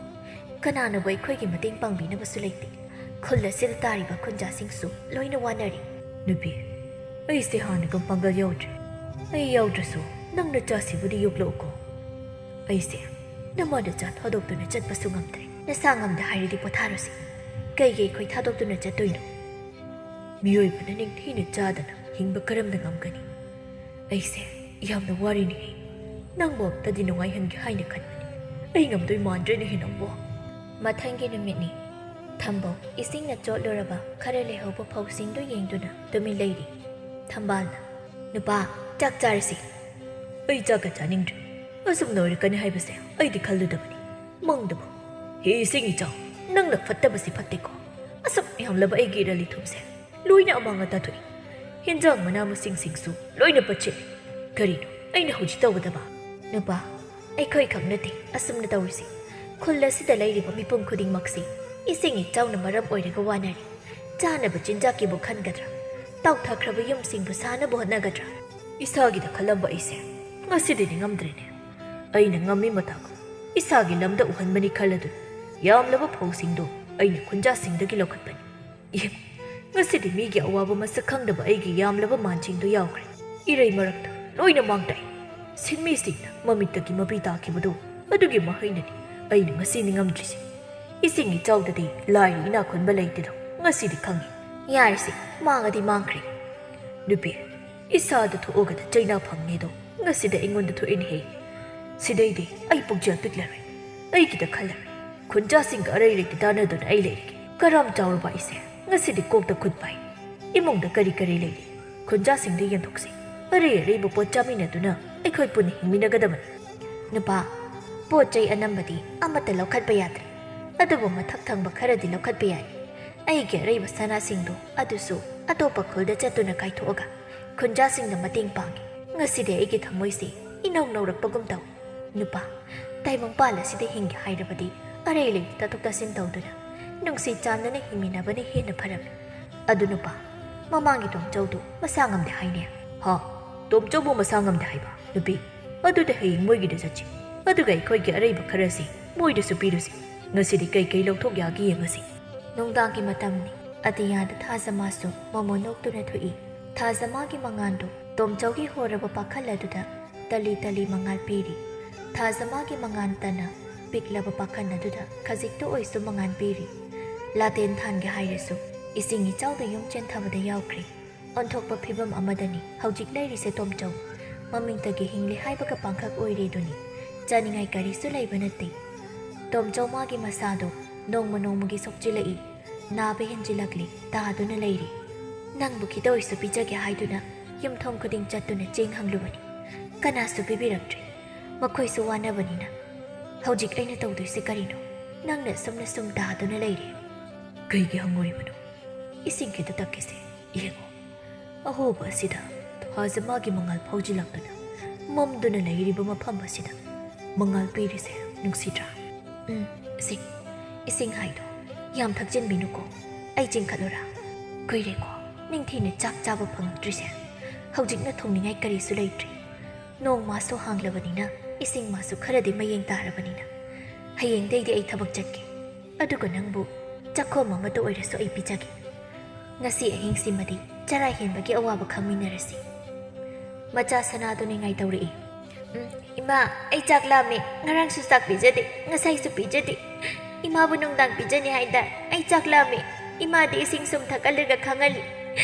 ꯀꯅꯥꯅꯕꯨ ꯑꯩꯈꯣꯏꯒꯤ ꯃꯇꯦꯡ ꯄꯥꯡꯕꯤꯅꯕꯁꯨ ꯂꯩꯇꯦ꯫ ꯈꯨꯜ ꯑꯁꯤꯗ ꯇꯥꯔꯤꯕ ꯈꯨꯟꯖꯥꯁꯤꯡꯁꯨ ꯂꯣꯏꯅ ꯋꯥꯅꯔꯤ꯫ ꯅꯨꯄꯤ, ꯑꯩꯁꯦ ꯍꯥꯟꯅꯒ ꯄꯥꯡꯒꯜ ꯌꯥꯎꯗ꯭ꯔꯦ꯫ ꯑꯩ ꯌꯥꯎꯗ꯭ꯔꯁꯨ ꯅꯪ ꯅꯆꯥꯁꯤꯕꯨꯗꯤ ꯌꯣꯛꯂꯛꯎꯀꯣ꯫ ꯑꯩꯁꯦ ꯅꯃꯥ ꯅꯆꯥ ꯊꯥꯗꯣꯛꯇꯨꯅ ꯆꯠꯄꯁꯨ ꯉꯝꯗ꯭ꯔꯦ꯫ ꯅꯁꯥ ꯉꯝꯗꯦ ꯍꯥꯏꯔꯗꯤ ꯄꯣꯊꯥꯔꯣꯁꯦ꯫ ꯀꯩꯒꯤ ꯑꯩꯈꯣꯏ ꯊꯥꯗꯣꯛꯇꯨꯅ ꯆꯠꯇꯣꯏꯅꯣ? ꯃꯤꯑꯣꯏꯕꯅ ꯅꯤꯡꯊꯤꯅ ꯆꯥꯗꯅ ꯍꯤꯡꯕ ꯀꯔꯝꯅ ꯉꯝꯒꯅꯤ? ꯑꯩꯁꯦ ꯌꯥꯝꯅ ꯋꯥꯔꯤꯅꯦꯍꯦ꯫ ꯅꯪꯕꯨ ꯑꯝꯇꯗꯤ ꯅꯨꯡꯉꯥꯏꯍꯟꯒꯦ ꯍꯥꯏꯅ ꯈꯟꯕꯅꯤ꯫ ꯑꯩ ꯉꯝꯗꯣꯏ ꯃꯥꯟꯗ꯭ꯔꯦꯅꯦꯍꯦ ꯅꯪꯕꯨ꯫ ꯃꯊꯪꯒꯤ ꯅꯨꯃꯤꯠꯅꯤ꯫ ꯊꯝꯕꯧ ꯏꯁꯤꯡꯅ ꯆꯣꯠꯂꯨꯔꯕ ꯈꯔ ꯂꯩꯍꯧꯕ ꯐꯧꯁꯤꯡꯗꯨ ꯌꯦꯡꯗꯨꯅ ꯇꯨꯃꯤꯟ ꯂꯩꯔꯤ꯫ ꯊꯝꯕꯥꯜꯅ, "ꯅꯨꯄꯥ, ꯆꯥꯛ ꯆꯥꯔꯁꯤ꯫" "ꯑꯩ ꯆꯥꯛꯀ ꯆꯥꯅꯤꯡꯗ꯭ꯔꯦ꯫ ꯑꯁꯨꯝ ꯅꯣꯏꯔꯛꯀꯅꯤ ꯍꯥꯏꯕꯁꯦ ꯑꯩꯗꯤ ꯈꯜꯂꯨꯗꯕꯅꯤ꯫ ꯃꯪꯗꯕ꯫ ꯍꯦ ꯏꯁꯤꯡ ꯏꯆꯥꯎ, ꯅꯪꯅ ꯐꯠꯇꯕꯁꯤ ꯐꯠꯇꯦꯀꯣ꯫ ꯑꯁꯨꯛ ꯌꯥꯝꯂꯕ ꯑꯩꯒꯤ ꯏꯔꯜ ꯏꯊꯨꯝꯁꯦ ꯂꯣꯏꯅ ꯑꯃꯥꯡ ꯑꯇꯥ ꯊꯣꯛꯏ꯫ ꯍꯦꯟꯖꯥꯡ ꯃꯅꯥ ꯃꯁꯤꯡꯁꯤꯡꯁꯨ ꯂꯣꯏꯅ ꯄꯠꯁꯤꯜꯂꯤ꯫ ꯀꯔꯤꯅꯣ ꯑꯩꯅ ꯍꯧꯖꯤꯛ ꯇꯧꯒꯗꯕ?" "ꯅꯨꯄꯥ, ꯑꯩꯈꯣꯏ ꯈꯛ ꯅꯠꯇꯦ ꯑꯁꯨꯝꯅ ꯇꯧꯔꯤꯁꯤ꯫ ꯈꯨꯜ ꯑꯁꯤꯗ ꯂꯩꯔꯤꯕ ꯃꯤꯄꯨꯝ ꯈꯨꯗꯤꯡꯃꯛꯁꯤ ꯏꯁꯤꯡ ꯏꯆꯥꯎꯅ ꯃꯔꯝ ꯑꯣꯏꯔꯒ ꯋꯥꯅꯔꯤ꯫ ꯆꯥꯅꯕ ꯆꯤꯟꯖꯥꯛꯀꯤꯕꯨ ꯈꯟꯒꯗ꯭ꯔꯥ? ꯇꯥꯎꯊꯈ꯭ꯔꯕ ꯌꯨꯝꯁꯤꯡꯕꯨ ꯁꯥꯅꯕ ꯍꯣꯠꯅꯒꯗ꯭ꯔꯥ? ꯏꯁꯥꯒꯤꯗ ꯈꯜꯂꯝꯕ ꯑꯩꯁꯦ ꯉꯁꯤꯗꯤ ꯅꯤꯡꯉꯝꯗ꯭ꯔꯦꯅꯦ꯫ ꯑꯩꯅ ꯉꯝꯃꯤ ꯃꯊꯥꯛ ꯏꯁꯥꯒꯤ ꯂꯝꯗ ꯎꯍꯟꯕꯅꯤ ꯈꯜꯂꯗꯨꯅ ꯌꯥꯝꯂꯕ ꯐꯧꯁꯤꯡꯗꯣ ꯑꯩꯅ ꯈꯨꯟꯖꯥꯁꯤꯡꯗꯒꯤ ꯂꯧꯈꯠꯄꯅꯤ꯫ ꯏꯍꯦ, ꯉꯁꯤꯗꯤ ꯃꯤꯒꯤ ꯑꯋꯥꯕ ꯃꯁꯛ ꯈꯪꯗꯕ ꯑꯩꯒꯤ ꯌꯥꯝꯂꯕ ꯃꯥꯟꯁꯤꯡꯗꯣ ꯌꯥꯎꯈ꯭ꯔꯦ꯫ ꯏꯔꯩ ꯃꯔꯛꯇ ꯂꯣꯏꯅ ꯃꯥꯡ ꯇꯥꯏ꯫ ꯁꯤꯟꯃꯤꯁꯤꯡꯅ ꯃꯃꯤꯠꯇꯒꯤ ꯃꯄꯤ ꯇꯥꯈꯤꯕꯗꯣ ꯑꯗꯨꯒꯤ ꯃꯍꯩꯅꯅꯤ ꯑꯩꯅ ꯉꯁꯤ ꯅꯤꯡꯉꯝꯗ꯭ꯔꯤꯁꯦ꯫ ꯏꯁꯤꯡ ꯏꯆꯥꯎꯗꯗꯤ ꯂꯥꯏꯔ ꯏꯅꯥꯛ ꯈꯨꯟꯕ ꯂꯩꯇꯦꯗꯣ ꯉꯁꯤꯗꯤ ꯈꯪꯉꯤ꯫ ꯌꯥꯔꯦꯁꯦ, ꯃꯥꯡꯉꯗꯤ ꯃꯥꯡꯈ꯭ꯔꯦ꯫ ꯅꯨꯄꯤ, ꯏꯁꯥꯗ ꯊꯣꯛꯑꯒꯗ ꯆꯩꯅꯥ ꯐꯪꯅꯦꯗꯣ ꯉꯁꯤꯗꯤ ꯑꯩꯉꯣꯟꯗ ꯊꯣꯛꯑꯦꯅꯦꯍꯦ꯫ ꯁꯤꯗꯩꯗꯤ ꯑꯩ ꯄꯨꯛꯆꯦꯜ ꯄꯤꯛꯂꯔꯣꯏ꯫ ꯑꯩꯒꯤꯗ ꯈꯜꯂꯔꯣꯏ꯫ ꯈꯨꯟꯖꯥꯁꯤꯡꯒ ꯑꯔꯩ ꯂꯩꯇ ꯇꯥꯟꯅꯗꯨꯅ ꯑꯩ ꯂꯩꯔꯒꯦ꯫ ꯀꯔꯝ ꯆꯥꯎꯔꯕ ꯑꯩꯁꯦ ꯉꯁꯤꯗꯤ ꯀꯣꯛꯇ ꯈꯨꯠ ꯄꯥꯏ꯫ ꯏꯃꯨꯡꯗ ꯀꯔꯤ ꯀꯔꯤ ꯂꯩꯔꯤ? ꯈꯨꯟꯖꯥꯁꯤꯡꯗ ꯌꯦꯟꯊꯣꯛꯁꯤ꯫ ꯑꯔꯩ ꯑꯔꯩꯕ ꯄꯣꯠ ꯆꯥꯃꯤꯟꯅꯗꯨꯅ ꯑꯩꯈꯣꯏ ꯄꯨꯟꯅ ꯍꯤꯡꯃꯤꯟꯅꯒꯗꯕꯅꯤ꯫ ꯅꯨꯄꯥ, ꯄꯣꯠ ꯆꯩ ꯑꯅꯝꯕꯗꯤ ꯑꯃꯠꯇ ꯂꯧꯈꯠꯄ ꯌꯥꯗ꯭ꯔꯦ꯫ ꯑꯗꯨꯕꯨ ꯃꯊꯛ ꯊꯪꯕ ꯈꯔꯗꯤ ꯂꯧꯈꯠꯄ ꯌꯥꯏ꯫ ꯑꯩꯒꯤ ꯑꯔꯩꯕ ꯁꯅꯥꯁꯤꯡꯗꯣ ꯑꯗꯨꯁꯨ ꯑꯇꯣꯞꯄ ꯈꯨꯜꯗ ꯆꯠꯇꯨꯅ ꯀꯥꯏꯊꯣꯛꯑꯒ ꯈꯨꯟꯖꯥꯁꯤꯡꯗ ꯃꯇꯦꯡ ꯄꯥꯡꯒꯦ꯫ ꯉꯁꯤꯗꯤ ꯑꯩꯒꯤ ꯊꯃꯣꯏꯁꯤ ꯏꯅꯧ ꯅꯧꯔꯛꯄꯒꯨꯝ ꯇꯧꯏ꯫ ꯅꯨꯄꯥ, ꯇꯥꯏꯕꯪꯄꯥꯜ ꯑꯁꯤꯗ ꯍꯤꯡꯒꯦ ꯍꯥꯏꯔꯕꯗꯤ ꯑꯔꯩ ꯂꯩꯇ ꯇꯥꯊꯣꯛ ꯇꯥꯁꯤꯟ ꯇꯧꯗꯨꯅ ꯅꯨꯡꯁꯤ ꯆꯥꯟꯅꯅ ꯍꯤꯡꯃꯤꯟꯅꯕꯅ ꯍꯦꯟꯅ ꯐꯔꯝꯃꯤ꯫ ꯑꯗꯨ ꯅꯨꯄꯥ, ꯃꯃꯥꯡꯒꯤ ꯇꯣꯝꯆꯧꯗꯨ ꯃꯁꯥ ꯉꯝꯗꯦ ꯍꯥꯏꯅꯦ꯫ ꯍꯥ? ꯇꯣꯝꯆꯧꯕꯨ ꯃꯁꯥ ꯉꯝꯗꯦ ꯍꯥꯏꯕ? ꯅꯨꯄꯤ, ꯑꯗꯨꯗꯤ ꯍꯌꯦꯡ ꯃꯣꯏꯒꯤꯗ ꯆꯠꯁꯤ꯫ ꯑꯗꯨꯒ ꯑꯩꯈꯣꯏꯒꯤ ꯑꯔꯩꯕ ꯈꯔꯁꯤ ꯃꯣꯏꯗꯁꯨ ꯄꯤꯔꯨꯁꯤ꯫ ꯉꯁꯤꯗꯤ ꯀꯩ ꯀꯩ ꯂꯧꯊꯣꯛ ꯌꯥꯒꯦ ꯌꯦꯡꯉꯁꯤ꯫ ꯅꯨꯡꯗꯥꯡꯒꯤ ꯃꯇꯝꯅꯤ꯫ ꯑꯇꯤꯌꯥꯗ ꯊꯥꯖꯃꯥꯁꯨ ꯃꯣꯃꯣꯟ ꯅꯣꯛꯇꯨꯅ ꯊꯣꯛꯏ꯫ ꯊꯥꯖꯃꯥꯒꯤ ꯃꯉꯥꯜꯗꯨ ꯇꯣꯝꯆꯧꯒꯤ ꯍꯣꯔꯕ ꯄꯥꯈꯜ ꯑꯗꯨꯗ ꯇꯂꯤ ꯇꯂꯤ ꯃꯉꯥꯜ ꯄꯤꯔꯤ꯫ ꯊꯥꯖꯃꯥꯒꯤ ꯃꯉꯥꯜ ꯇꯅ ꯄꯤꯛꯂꯕ ꯄꯥꯈꯜ ꯑꯗꯨꯗ ꯈꯖꯤꯛꯇ ꯑꯣꯏꯁꯨ ꯃꯉꯥꯜ ꯄꯤꯔꯤ꯫ ꯂꯥꯇꯦꯟ ꯊꯥꯟꯒꯦ ꯍꯥꯏꯔꯁꯨ ꯏꯁꯤꯡ ꯏꯆꯥꯎꯗ ꯌꯨꯝ ꯆꯦꯟꯊꯕꯗ ꯌꯥꯎꯈ꯭ꯔꯦ꯫ ꯑꯣꯟꯊꯣꯛꯄ ꯐꯤꯕꯝ ꯑꯃꯗꯅꯤ ꯍꯧꯖꯤꯛ ꯂꯩꯔꯤꯁꯦ ꯇꯣꯝꯆꯧ꯫ ꯃꯃꯤꯡꯇꯒꯤ ꯍꯤꯡꯂꯤ ꯍꯥꯏꯕꯒ ꯄꯥꯡꯈꯛ ꯑꯣꯏꯔꯦꯗꯨꯅꯤ꯫ ꯆꯥꯅꯤꯡꯉꯥꯏ ꯀꯔꯤꯁꯨ ꯂꯩꯕ ꯅꯠꯇꯦ꯫ ꯇꯣꯝꯆꯧ ꯃꯥꯒꯤ ꯃꯁꯥꯗꯣ ꯅꯣꯡꯃ ꯅꯣꯡꯃꯒꯤ ꯁꯣꯛꯆꯤꯜꯂꯛꯏ꯫ ꯅꯥꯕ ꯍꯦꯟꯖꯤꯜꯂꯛꯂꯤ, ꯇꯥꯗꯨꯅ ꯂꯩꯔꯤ꯫ ꯅꯪꯕꯨ ꯈꯤꯇ ꯑꯣꯏꯁꯨ ꯄꯤꯖꯒꯦ ꯍꯥꯏꯗꯨꯅ ꯌꯨꯝꯊꯣꯡ ꯈꯨꯗꯤꯡ ꯆꯠꯇꯨꯅ ꯆꯦꯡ ꯍꯪꯂꯨꯕꯅꯤ꯫ ꯀꯅꯥꯁꯨ ꯄꯤꯕꯤꯔꯛꯇ꯭ꯔꯦ꯫ ꯃꯈꯣꯏꯁꯨ ꯋꯥꯅꯕꯅꯤꯅ꯫ ꯍꯧꯖꯤꯛ ꯑꯩꯅ ꯇꯧꯗꯣꯏꯁꯦ ꯀꯔꯤꯅꯣ? ꯅꯪꯅ ꯑꯁꯨꯝꯅ ꯁꯨꯝ ꯇꯥꯗꯨꯅ ꯂꯩꯔꯦ꯫ ꯀꯩꯒꯤ ꯍꯪꯉꯨꯔꯤꯕꯅꯣ? ꯏꯁꯤꯡ ꯈꯤꯇ ꯇꯛꯀꯦꯁꯦ, ꯌꯦꯡꯉꯣ꯫ ꯑꯍꯣꯕ ꯑꯁꯤꯗ ꯊꯥꯖꯃꯥꯒꯤ ꯃꯉꯥꯜ ꯐꯥꯎꯖꯤꯜꯂꯛꯇꯨꯅ ꯃꯝꯗꯨꯅ ꯂꯩꯔꯤꯕ ꯃꯐꯝ ꯑꯁꯤꯗ ꯃꯉꯥꯜ ꯄꯤꯔꯤꯁꯦ ꯅꯨꯡꯁꯤꯗ꯭ꯔꯥ? ꯎꯝ, ꯏꯁꯤꯡ, ꯏꯁꯤꯡ ꯍꯥꯏꯗꯣ ꯌꯥꯝ ꯊꯛꯆꯤꯟꯕꯤꯅꯨꯀꯣ꯫ ꯑꯩ ꯆꯤꯡꯈꯠꯂꯨꯔꯥ? ꯀꯨꯏꯔꯦꯀꯣ ꯅꯤꯡꯊꯤꯅ ꯆꯥꯛ ꯆꯥꯕ ꯐꯪꯉꯛꯇ꯭ꯔꯤꯁꯦ꯫ ꯍꯧꯖꯤꯛꯅ ꯊꯣꯡꯅꯤꯡꯉꯥꯏ ꯀꯔꯤꯁꯨ ꯂꯩꯇ꯭ꯔꯦ꯫ ꯅꯣꯡ ꯃꯥꯁꯨ ꯍꯥꯡꯂꯕꯅꯤꯅ, ꯏꯁꯤꯡ ꯃꯥꯁꯨ ꯈꯔꯗꯤ ꯃꯌꯦꯡ ꯇꯥꯔꯕꯅꯤꯅ, ꯍꯌꯦꯡꯗꯩꯗꯤ ꯑꯩ ꯊꯕꯛ ꯆꯠꯀꯦ꯫ ꯑꯗꯨꯒ ꯅꯪꯕꯨ ꯆꯥꯛꯈꯣꯝ ꯑꯃꯇ ꯑꯣꯏꯔꯁꯨ ꯑꯩ ꯄꯤꯖꯒꯦ꯫ ꯉꯁꯤ ꯑꯍꯤꯡꯁꯤꯃꯗꯤ ꯆꯔꯥ ꯍꯦꯟꯕꯒꯤ ꯑꯋꯥꯕ ꯈꯪꯃꯤꯟꯅꯔꯁꯤ꯫ ꯃꯆꯥ ꯁꯅꯥꯗꯨ ꯅꯤꯡꯉꯥꯏ ꯇꯧꯔꯛꯏ꯫ "ꯎꯝ, ꯏꯃꯥ, ꯑꯩ ꯆꯥꯛ ꯂꯥꯝꯃꯦ꯫ ꯉꯔꯥꯡꯁꯨ ꯆꯥꯛ ꯄꯤꯖꯗꯦ, ꯉꯁꯥꯏꯁꯨ ꯄꯤꯖꯗꯦ꯫ ꯏꯃꯥꯕꯨ ꯅꯨꯡꯗꯥꯡ ꯄꯤꯖꯅꯤ ꯍꯥꯏꯗ ꯑꯩ ꯆꯥꯛ ꯂꯥꯝꯃꯦ꯫ ꯏꯃꯥꯗꯤ ꯏꯁꯤꯡ ꯁꯨꯝ ꯊꯛꯍꯜꯂꯒ ꯈꯥꯡꯍꯜꯂꯤ꯫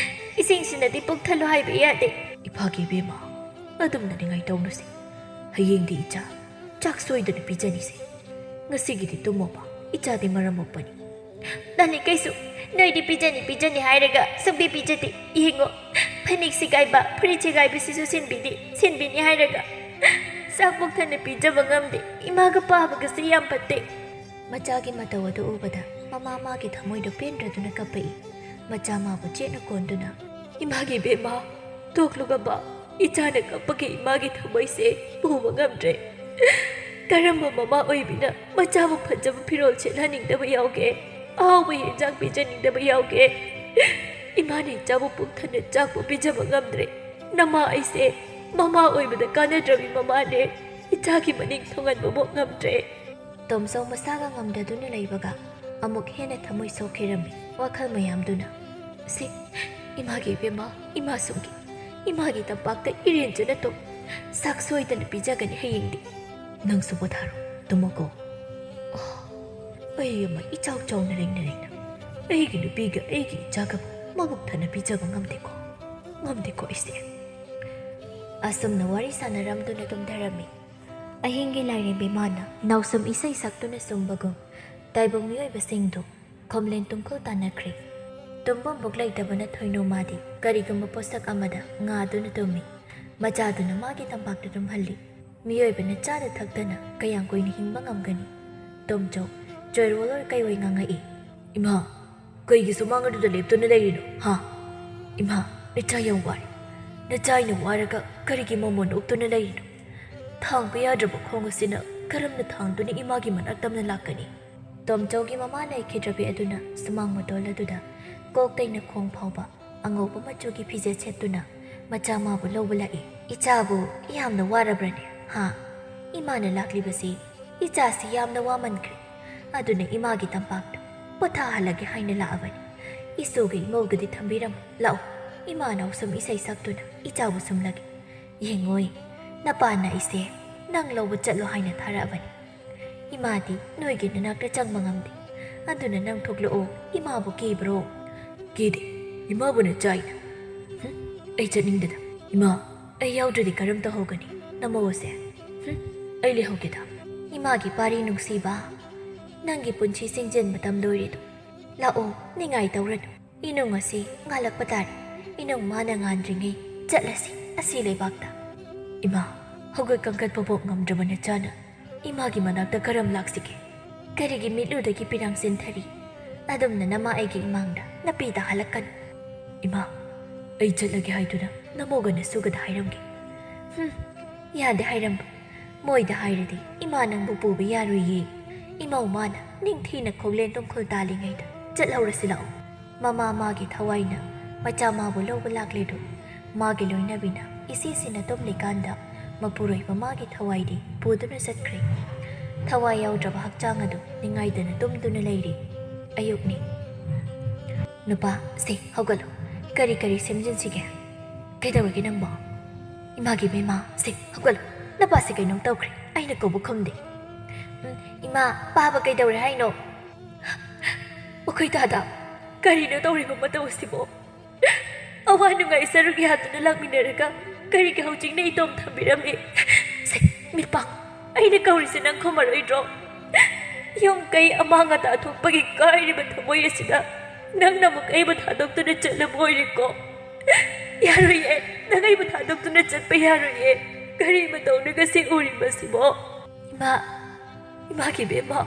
ꯏꯁꯤꯡꯁꯤꯅꯗꯤ ꯄꯨꯛ ꯊꯜꯂꯨ ꯍꯥꯏꯕ ꯌꯥꯗꯦ꯫" "ꯏꯐꯥꯒꯤ ꯏꯕꯦꯝꯃ, ꯑꯗꯨꯝꯅ ꯅꯤꯡꯉꯥꯏ ꯇꯧꯅꯨꯁꯦ꯫ ꯍꯌꯦꯡꯗꯤ ꯏꯆꯥ ꯆꯥꯛ ꯁꯣꯏꯗꯅ ꯄꯤꯖꯅꯤꯁꯦ꯫ ꯉꯁꯤꯒꯤꯗꯤ ꯇꯨꯝꯃꯣꯕ, ꯏꯆꯥꯗꯤ ꯃꯔꯝ ꯃꯣꯛꯄꯅꯤ꯫" "ꯇꯥꯅꯤꯡꯀꯩꯁꯨ, ꯅꯣꯏꯗꯤ ꯄꯤꯖꯅꯤ ꯄꯤꯖꯅꯤ ꯍꯥꯏꯔꯒ ꯁꯨꯡꯄꯤ ꯄꯤꯖꯗꯦ꯫ ꯌꯦꯡꯉꯣ, ꯐꯅꯦꯛ ꯁꯦꯒꯥꯏꯕ, ꯐꯨꯔꯤꯠ ꯁꯦꯒꯥꯏꯕꯁꯤꯁꯨ ꯁꯤꯟꯕꯤꯅꯤ ꯁꯤꯟꯕꯤꯅꯤ ꯍꯥꯏꯔꯒ ꯆꯥꯛ ꯄꯨꯛ ꯊꯟꯅ ꯄꯤꯖꯕ ꯉꯝꯗꯦ꯫ ꯏꯃꯥꯒ ꯄꯥꯕꯒꯁꯦ ꯌꯥꯝ ꯐꯠꯇꯦ꯫" ꯃꯆꯥꯒꯤ ꯃꯇꯧ ꯑꯗꯨ ꯎꯕꯗ ꯃꯃꯥ ꯃꯥꯒꯤ ꯊꯃꯣꯏꯗꯣ ꯄꯦꯟꯗ꯭ꯔꯗꯨꯅ ꯀꯞꯄꯛꯏ꯫ ꯃꯆꯥ ꯃꯥꯕꯨ ꯆꯦꯠꯅ ꯀꯣꯟꯗꯨꯅ, "ꯏꯃꯥꯒꯤ ꯏꯕꯦꯝꯃ, ꯇꯣꯛꯂꯨꯒꯕ, ꯏꯆꯥꯅ ꯀꯞꯄꯒꯤ ꯏꯃꯥꯒꯤ ꯊꯃꯣꯏꯁꯦ ꯄꯨꯕ ꯉꯝꯗ꯭ꯔꯦ꯫ ꯀꯔꯝꯕ ꯃꯃꯥ ꯑꯣꯏꯕꯤꯅ ꯃꯆꯥꯕꯨ ꯐꯖꯕ ꯐꯤꯔꯣꯜ ꯁꯦꯠꯍꯟꯅꯤꯡꯗꯕ ꯌꯥꯎꯒꯦ? ꯑꯍꯥꯎꯕ ꯌꯦꯟꯖꯥꯡ ꯄꯤꯖꯅꯤꯡꯗꯕ ꯌꯥꯎꯒꯦ? ꯏꯃꯥꯅ ꯏꯆꯥꯕꯨ ꯄꯨꯛ ꯊꯟꯅ ꯆꯥꯛꯄꯨ ꯄꯤꯖꯕ ꯉꯝꯗ꯭ꯔꯦ꯫ ꯅꯃꯥ ꯑꯩꯁꯦ ꯃꯃꯥ ꯑꯣꯏꯕꯗ ꯀꯥꯟꯅꯗ꯭ꯔꯕꯤ ꯃꯃꯥꯅꯦ꯫ ꯏꯆꯥꯒꯤ ꯃꯅꯤꯡ ꯊꯨꯡꯍꯟꯕꯕꯨ ꯉꯝꯗ꯭ꯔꯦ꯫" ꯇꯣꯝꯆꯧ ꯃꯁꯥꯒ ꯉꯝꯗꯗꯨꯅ ꯂꯩꯕꯒ ꯑꯃꯨꯛ ꯍꯦꯟꯅ ꯊꯃꯣꯏ ꯁꯣꯛꯈꯤꯔꯝꯃꯤ꯫ ꯋꯥꯈꯜ ꯃꯌꯥꯝꯗꯨꯅ, "ꯁꯤ ꯏꯃꯥꯒꯤ ꯏꯕꯦꯝꯃ, ꯏꯃꯥ ꯁꯨꯝꯒꯤ, ꯏꯃꯥꯒꯤ ꯇꯝꯄꯥꯛꯇ ꯏꯔꯦꯟꯖꯅ ꯇꯨꯝ꯫ ꯆꯥꯛ ꯁꯣꯏꯗꯅ ꯄꯤꯖꯒꯅꯤ ꯍꯌꯦꯡꯗꯤ꯫ ꯅꯪꯁꯨ ꯄꯣꯊꯥꯔꯣ, ꯇꯨꯝꯃꯣꯀꯣ꯫ ꯑꯣ, ꯑꯩ ꯑꯃ ꯏꯆꯥꯎ ꯆꯥꯎꯅ ꯂꯩꯅ ꯂꯩꯅ ꯑꯩꯒꯤ ꯅꯨꯄꯤꯒ ꯑꯩꯒꯤ ꯏꯆꯥꯒꯕꯨ ꯃꯕꯨꯛ ꯊꯟꯅ ꯄꯤꯖꯕ ꯉꯝꯗꯦꯀꯣ, ꯉꯝꯗꯦꯀꯣ ꯑꯩꯁꯦ꯫" ꯑꯁꯨꯝꯅ ꯋꯥꯔꯤ ꯁꯥꯟꯅꯔꯝꯗꯨꯅ ꯇꯨꯝꯊꯔꯝꯃꯤ꯫ ꯑꯍꯤꯡꯒꯤ ꯂꯥꯏꯔꯦꯝꯕꯤ ꯃꯥꯅ ꯅꯥꯎꯁꯨꯝ ꯏꯁꯩ ꯁꯛꯇꯨꯅ ꯁꯨꯝꯕꯒꯨꯝ ꯇꯥꯏꯕꯪ ꯃꯤꯑꯣꯏꯕꯁꯤꯡꯗꯨ ꯈꯣꯝꯂꯦꯟ ꯇꯨꯝꯈꯣꯜ ꯇꯥꯟꯅꯈ꯭ꯔꯦ꯫ ꯇꯨꯝꯐꯝꯕꯨꯛ ꯂꯩꯇꯕꯅ ꯊꯣꯏꯅꯧ ꯃꯥꯗꯤ ꯀꯔꯤꯒꯨꯝꯕ ꯄꯣꯠꯁꯛ ꯑꯃꯗ ꯉꯥꯗꯨꯅ ꯇꯨꯝꯃꯤ꯫ ꯃꯆꯥꯗꯨꯅ ꯃꯥꯒꯤ ꯇꯝꯄꯥꯛꯇ ꯇꯨꯝꯍꯜꯂꯤ꯫ ꯃꯤꯑꯣꯏꯕꯅ ꯆꯥꯅ ꯊꯛꯇꯅ ꯀꯌꯥꯝ ꯀꯨꯏꯅ ꯍꯤꯡꯕ ꯉꯝꯒꯅꯤ? ꯇꯣꯝꯆꯧ ꯆꯣꯏꯔꯣꯜ ꯑꯣꯏ ꯀꯩꯑꯣꯏ ꯉꯥꯡꯉꯛꯏ꯫ "ꯏꯃꯥ, ꯀꯩꯒꯤ ꯁꯨꯃꯥꯡ ꯑꯗꯨꯗ ꯂꯦꯞꯇꯨꯅ ꯂꯩꯔꯤꯅꯣ, ꯍꯥ? ꯏꯃꯥ, ꯅꯆꯥ ꯌꯥꯝ ꯋꯥꯔꯦ꯫ ꯅꯆꯥ ꯑꯩꯅ ꯋꯥꯔꯒ ꯀꯔꯤꯒꯤ ꯃꯃꯣꯟ ꯅꯣꯛꯇꯨꯅ ꯂꯩꯔꯤꯅꯣ? ꯊꯥꯡꯕ ꯌꯥꯗ꯭ꯔꯕ ꯈꯣꯡ ꯑꯁꯤꯅ ꯀꯔꯝꯅ ꯊꯥꯡꯗꯨꯅ ꯏꯃꯥꯒꯤ ꯃꯅꯥꯛ ꯇꯝꯅ ꯂꯥꯛꯀꯅꯤ?" ꯇꯣꯝꯆꯧꯒꯤ ꯃꯃꯥ ꯂꯩꯈꯤꯗ꯭ꯔꯕꯤ ꯑꯗꯨꯅ ꯁꯨꯃꯥꯡ ꯃꯇꯣꯜ ꯑꯗꯨꯗ ꯀꯣꯛꯇꯩꯅ ꯈꯣꯡ ꯐꯥꯎꯕ ꯑꯉꯧꯕ ꯃꯆꯨꯒꯤ ꯐꯤꯖꯦꯠ ꯁꯦꯠꯇꯨꯅ ꯃꯆꯥ ꯃꯥꯕꯨ ꯂꯧꯕ ꯂꯥꯛꯏ꯫ "ꯏꯆꯥꯕꯨ ꯌꯥꯝꯅ ꯋꯥꯔꯕ꯭ꯔꯅꯦ?" "ꯍꯥ? ꯏꯃꯥꯅ ꯂꯥꯛꯂꯤꯕꯁꯤ ꯏꯆꯥꯁꯤ ꯌꯥꯝꯅ ꯋꯥꯃꯟꯈ꯭ꯔꯦ꯫ ꯑꯗꯨꯅ ꯏꯃꯥꯒꯤ ꯇꯝꯄꯥꯛꯇ ꯄꯣꯊꯥꯍꯜꯂꯒꯦ ꯍꯥꯏꯅ ꯂꯥꯛꯑꯕꯅꯤ꯫ ꯏꯁꯨꯒ ꯏꯃꯧꯒꯗꯤ ꯊꯝꯕꯤꯔꯝꯃꯨ꯫ ꯂꯥꯛꯑꯣ, ꯏꯃꯥꯅ ꯁꯨꯝ ꯏꯁꯩ ꯁꯛꯇꯨꯅ ꯏꯆꯥꯕꯨ ꯁꯨꯝꯂꯒꯦ꯫ ꯌꯦꯡꯉꯣꯏ, ꯅꯄꯥꯅ ꯑꯩꯁꯦ ꯅꯪ ꯂꯧꯕ ꯆꯠꯂꯣ ꯍꯥꯏꯅ ꯊꯥꯔꯛꯑꯕꯅꯤ꯫ ꯏꯃꯥꯗꯤ ꯅꯣꯏꯒꯤ ꯅꯅꯥꯛꯇ ꯆꯪꯕ ꯉꯝꯗꯦ꯫ ꯑꯗꯨꯅ ꯅꯪ ꯊꯣꯛꯂꯛꯑꯣ, ꯏꯃꯥꯕꯨ ꯀꯤꯕ꯭ꯔꯣ?" "ꯀꯤꯗꯦ, ꯏꯃꯥꯕꯨꯅ ꯆꯥꯏꯅ꯫" "ꯍꯨꯝ, ꯑꯩ ꯆꯠꯅꯤꯡꯗꯦꯗ꯫ ꯏꯃꯥ, ꯑꯩ ꯌꯥꯎꯗ꯭ꯔꯗꯤ ꯀꯔꯝ ꯇꯧꯍꯧꯒꯅꯤ? ꯅꯃꯧ ꯑꯁꯦ꯫ ꯍꯨꯝ, ꯑꯩ ꯂꯩꯍꯧꯒꯦꯗ꯫" "ꯏꯃꯥꯒꯤ ꯄꯥꯔꯤ ꯅꯨꯡꯁꯤꯕ, ꯅꯪꯒꯤ ꯄꯨꯟꯁꯤ ꯁꯤꯡꯖꯤꯟꯕ ꯇꯝꯗꯣꯏꯔꯦꯗꯣ꯫ ꯂꯥꯛꯑꯣ, ꯅꯤꯡꯉꯥꯏ ꯇꯧꯔꯅꯨ꯫ ꯏꯅꯨꯡ ꯑꯁꯤ ꯉꯥꯜꯂꯛꯄ ꯇꯥꯔꯦ꯫ ꯏꯅꯨꯡ ꯃꯥꯅ ꯉꯥꯟꯗ꯭ꯔꯤꯉꯩ ꯆꯠꯂꯁꯤ ꯑꯁꯤ ꯂꯩꯕꯥꯛꯇ꯫" "ꯏꯃꯥ, ꯍꯧꯒꯠ ꯀꯥꯡꯈꯠꯄ ꯐꯥꯎ ꯉꯝꯗ꯭ꯔꯕ ꯅꯆꯥꯅ ꯏꯃꯥꯒꯤ ꯃꯅꯥꯛꯇ ꯀꯔꯝ ꯂꯥꯛꯁꯤꯒꯦ? ꯀꯔꯤꯒꯤ ꯃꯤꯠꯂꯨꯗꯒꯤ ꯄꯤꯔꯥꯡ ꯆꯤꯟꯊꯔꯤ? ꯑꯗꯨꯝꯅ ꯅꯃꯥ ꯑꯩꯒꯤ ꯏꯃꯥꯡꯗ ꯅꯄꯤ ꯇꯥꯍꯜꯂꯛꯀꯅꯨ꯫" "ꯏꯃꯥ, ꯑꯩ ꯆꯠꯂꯒꯦ ꯍꯥꯏꯗꯨꯅ ꯅꯃꯧꯒ ꯅꯁꯨꯒꯗ ꯍꯥꯏꯔꯝꯒꯦ꯫" "ꯍꯨꯝ, ꯌꯥꯗꯦ ꯍꯥꯏꯔꯝꯕ꯫ ꯃꯣꯏꯗ ꯍꯥꯏꯔꯗꯤ ꯏꯃꯥ ꯅꯪꯕꯨ ꯄꯨꯕ ꯌꯥꯔꯣꯏꯌꯦ꯫" ꯏꯃꯧ ꯃꯥꯅ ꯅꯤꯡꯊꯤꯅ ꯈꯣꯡꯂꯦꯟ ꯇꯨꯝꯈꯨꯜ ꯇꯥꯜꯂꯤꯉꯩꯗ ꯆꯠꯍꯧꯔꯁꯤ ꯂꯥꯛꯑꯣ꯫ ꯃꯃꯥ ꯃꯥꯒꯤ ꯊꯋꯥꯏꯅ ꯃꯆꯥ ꯃꯥꯕꯨ ꯂꯧꯕ ꯂꯥꯛꯂꯦꯗꯣ꯫ ꯃꯥꯒꯤ ꯂꯣꯏꯅꯕꯤꯅ ꯏꯆꯦꯁꯤꯅ ꯇꯨꯝꯂꯤꯀꯥꯟꯗ ꯃꯄꯨꯔꯣꯏꯕ ꯃꯥꯒꯤ ꯊꯋꯥꯏꯗꯤ ꯄꯨꯗꯨꯅ ꯆꯠꯈ꯭ꯔꯦ꯫ ꯊꯋꯥꯏ ꯌꯥꯎꯗ꯭ꯔꯕ ꯍꯛꯆꯥꯡ ꯑꯗꯨ ꯅꯤꯡꯉꯥꯏꯗꯅ ꯇꯨꯝꯗꯨꯅ ꯂꯩꯔꯤ꯫ ꯑꯌꯨꯛꯅꯤ꯫ "ꯅꯨꯄꯥ, ꯁꯦ ꯍꯧꯒꯠꯂꯨ꯫ ꯀꯔꯤ ꯀꯔꯤ ꯁꯦꯝꯖꯤꯟꯁꯤꯒꯦ?" "ꯀꯩꯗꯧꯔꯒꯦ ꯅꯪꯕꯣ?" "ꯏꯃꯥꯒꯤ ꯕꯦꯝꯃ, ꯁꯦ ꯍꯧꯒꯠꯂꯨ꯫ ꯅꯄꯥꯁꯦ ꯀꯩꯅꯣꯝ ꯇꯧꯈ꯭ꯔꯦ꯫ ꯑꯩꯅ ꯀꯧꯕ ꯈꯨꯝꯗꯦ꯫" "ꯎꯝ, ꯏꯃꯥ, ꯄꯥꯕ ꯀꯩꯗꯧꯔꯦ ꯍꯥꯏꯅꯣ?" "ꯃꯈꯣꯏ ꯗꯥꯗꯥ, ꯀꯔꯤꯅꯣ ꯇꯧꯔꯤꯕ ꯃꯇꯧ ꯑꯁꯤꯕꯣ? ꯑꯋꯥ ꯅꯨꯡꯉꯥꯏ ꯁꯔꯨꯛ ꯌꯥꯗꯨꯅ ꯂꯥꯛꯃꯤꯟꯅꯔꯒ ꯀꯔꯤꯒꯤ ꯍꯧꯖꯤꯛꯅ ꯏꯇꯣꯝ ꯊꯝꯕꯤꯔꯝꯃꯤ? ꯁꯦ, ꯃꯤꯠ ꯄꯥꯡ꯫ ꯑꯩꯅ ꯀꯧꯔꯤꯁꯦ ꯅꯪ ꯈꯨꯝꯃꯔꯣꯏꯗ꯭ꯔꯣ? ꯌꯨꯝ ꯀꯩ ꯑꯃꯥꯡ ꯑꯇꯥ ꯊꯣꯛꯄꯒꯤ ꯀꯥꯏꯔꯤꯕ ꯊꯃꯣꯏ ꯑꯁꯤꯗ ꯅꯪꯅ ꯑꯃꯨꯛ ꯑꯩꯕꯨ ꯊꯥꯗꯣꯛꯇꯨꯅ ꯆꯠꯂꯕ ꯑꯣꯏꯔꯦꯀꯣ? ꯌꯥꯔꯣꯏꯌꯦ, ꯅꯪ ꯑꯩꯕꯨ ꯊꯥꯗꯣꯛꯇꯨꯅ ꯆꯠꯄ ꯌꯥꯔꯣꯏꯌꯦ꯫ ꯀꯔꯤ ꯃꯇꯧꯅꯣ ꯉꯁꯤ ꯎꯔꯤꯕꯁꯤꯕꯣ?" "ꯏꯃꯥ, ꯏꯃꯥꯒꯤ ꯕꯦꯝꯃ,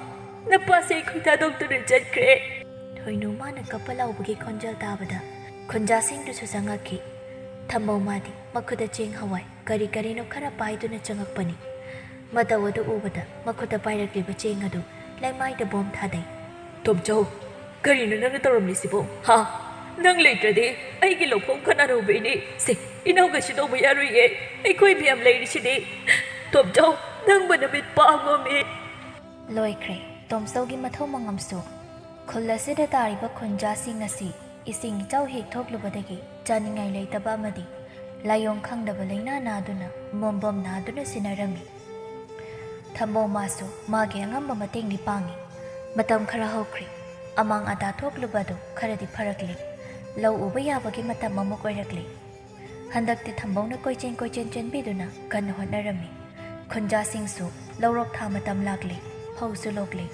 ꯅꯄꯥꯁꯦ ꯑꯩꯈꯣꯏ ꯊꯥꯗꯣꯛꯇꯨꯅ ꯆꯠꯈ꯭ꯔꯦ꯫" ꯊꯣꯏꯅꯨ ꯃꯥꯅ ꯀꯞꯄ ꯂꯥꯎꯕꯒꯤ ꯈꯣꯟꯖꯦꯜ ꯇꯥꯕꯗ ꯈꯨꯟꯖꯥꯁꯤꯡꯗꯨꯁꯨ ꯆꯪꯉꯛꯈꯤ꯫ ꯊꯝꯕꯧ ꯃꯥꯗꯤ ꯃꯈꯨꯠꯇ ꯆꯦꯡ ꯍꯋꯥꯏ ꯀꯔꯤ ꯀꯔꯤꯅꯣ ꯈꯔ ꯄꯥꯏꯗꯨꯅ ꯆꯪꯉꯛꯄꯅꯤ꯫ ꯃꯇꯧ ꯑꯗꯨ ꯎꯕꯗ ꯃꯈꯨꯠꯇ ꯄꯥꯏꯔꯛꯂꯤꯕ ꯆꯦꯡ ꯑꯗꯨ ꯂꯩꯃꯥꯏꯗ ꯕꯣꯝ ꯊꯥꯗꯩ꯫ "ꯇꯣꯝꯆꯧ, ꯀꯔꯤꯅꯣ ꯅꯪꯅ ꯇꯧꯔꯝꯂꯤꯁꯤꯕꯣ? ꯍꯥ?" ꯅꯪ ꯂꯩꯇ꯭ꯔꯗꯤ ꯑꯩꯒꯤ ꯂꯧꯐꯝ ꯀꯅꯥꯅ ꯎꯕꯤꯅꯤ? ꯁꯦ, ꯏꯅꯥꯎ ꯀꯩꯁꯨ ꯇꯧꯕ ꯌꯥꯔꯣꯏꯌꯦ꯫ ꯑꯩꯈꯣꯏ ꯃꯌꯥꯝ ꯂꯩꯔꯤꯁꯤꯗꯤ꯫ ꯇꯣꯝꯆꯧ, ꯅꯪꯕꯨ ꯅꯃꯤꯠ ꯄꯥꯡꯉꯣꯃꯤ꯫ ꯂꯣꯏꯈ꯭ꯔꯦ ꯇꯣꯝꯆꯧꯒꯤ ꯃꯊꯧ ꯃꯉꯝꯁꯨ꯫ ꯈꯨꯜ ꯑꯁꯤꯗ ꯇꯥꯔꯤꯕ ꯈꯨꯟꯖꯥꯁꯤꯡ ꯑꯁꯤ ꯏꯁꯤꯡ ꯏꯆꯥꯎ ꯍꯦꯛ ꯊꯣꯛꯂꯨꯕꯗꯒꯤ ꯆꯥꯅꯤꯡꯉꯥꯏ ꯂꯩꯇꯕ ꯑꯃꯗꯤ ꯂꯥꯏꯑꯣꯡ ꯈꯪꯗꯕ ꯂꯥꯏꯅꯥ ꯅꯥꯗꯨꯅ ꯃꯣꯝꯕꯣꯝ ꯅꯥꯗꯨꯅ ꯁꯤꯟꯅꯔꯝꯃꯤ꯫ ꯊꯝꯕꯧ ꯃꯥꯁꯨ ꯃꯥꯒꯤ ꯑꯉꯝꯕ ꯃꯇꯦꯡꯗꯤ ꯄꯥꯡꯉꯤ꯫ ꯃꯇꯝ ꯈꯔ ꯍꯧꯈ꯭ꯔꯦ꯫ ꯑꯃꯥꯡ ꯑꯇꯥ ꯊꯣꯛꯂꯨꯕ ꯑꯗꯨ ꯈꯔꯗꯤ ꯐꯔꯛꯂꯦ꯫ ꯂꯧ ꯎꯕ ꯌꯥꯕꯒꯤ ꯃꯇꯝ ꯑꯃꯨꯛ ꯑꯣꯏꯔꯛꯂꯦ꯫ ꯍꯟꯗꯛꯇꯤ ꯊꯝꯕꯧꯅ ꯀꯣꯏꯆꯦꯟ ꯀꯣꯏꯆꯦꯟ ꯆꯦꯟꯕꯤꯗꯨꯅ ꯀꯟꯅ ꯍꯣꯠꯅꯔꯝꯃꯤ꯫ ꯈꯨꯟꯖꯥꯁꯤꯡꯁꯨ ꯂꯧꯔꯣꯛ ꯊꯥ ꯃꯇꯝ ꯂꯥꯛꯂꯦ꯫ ꯐꯧꯁꯨ ꯂꯣꯛꯂꯦ꯫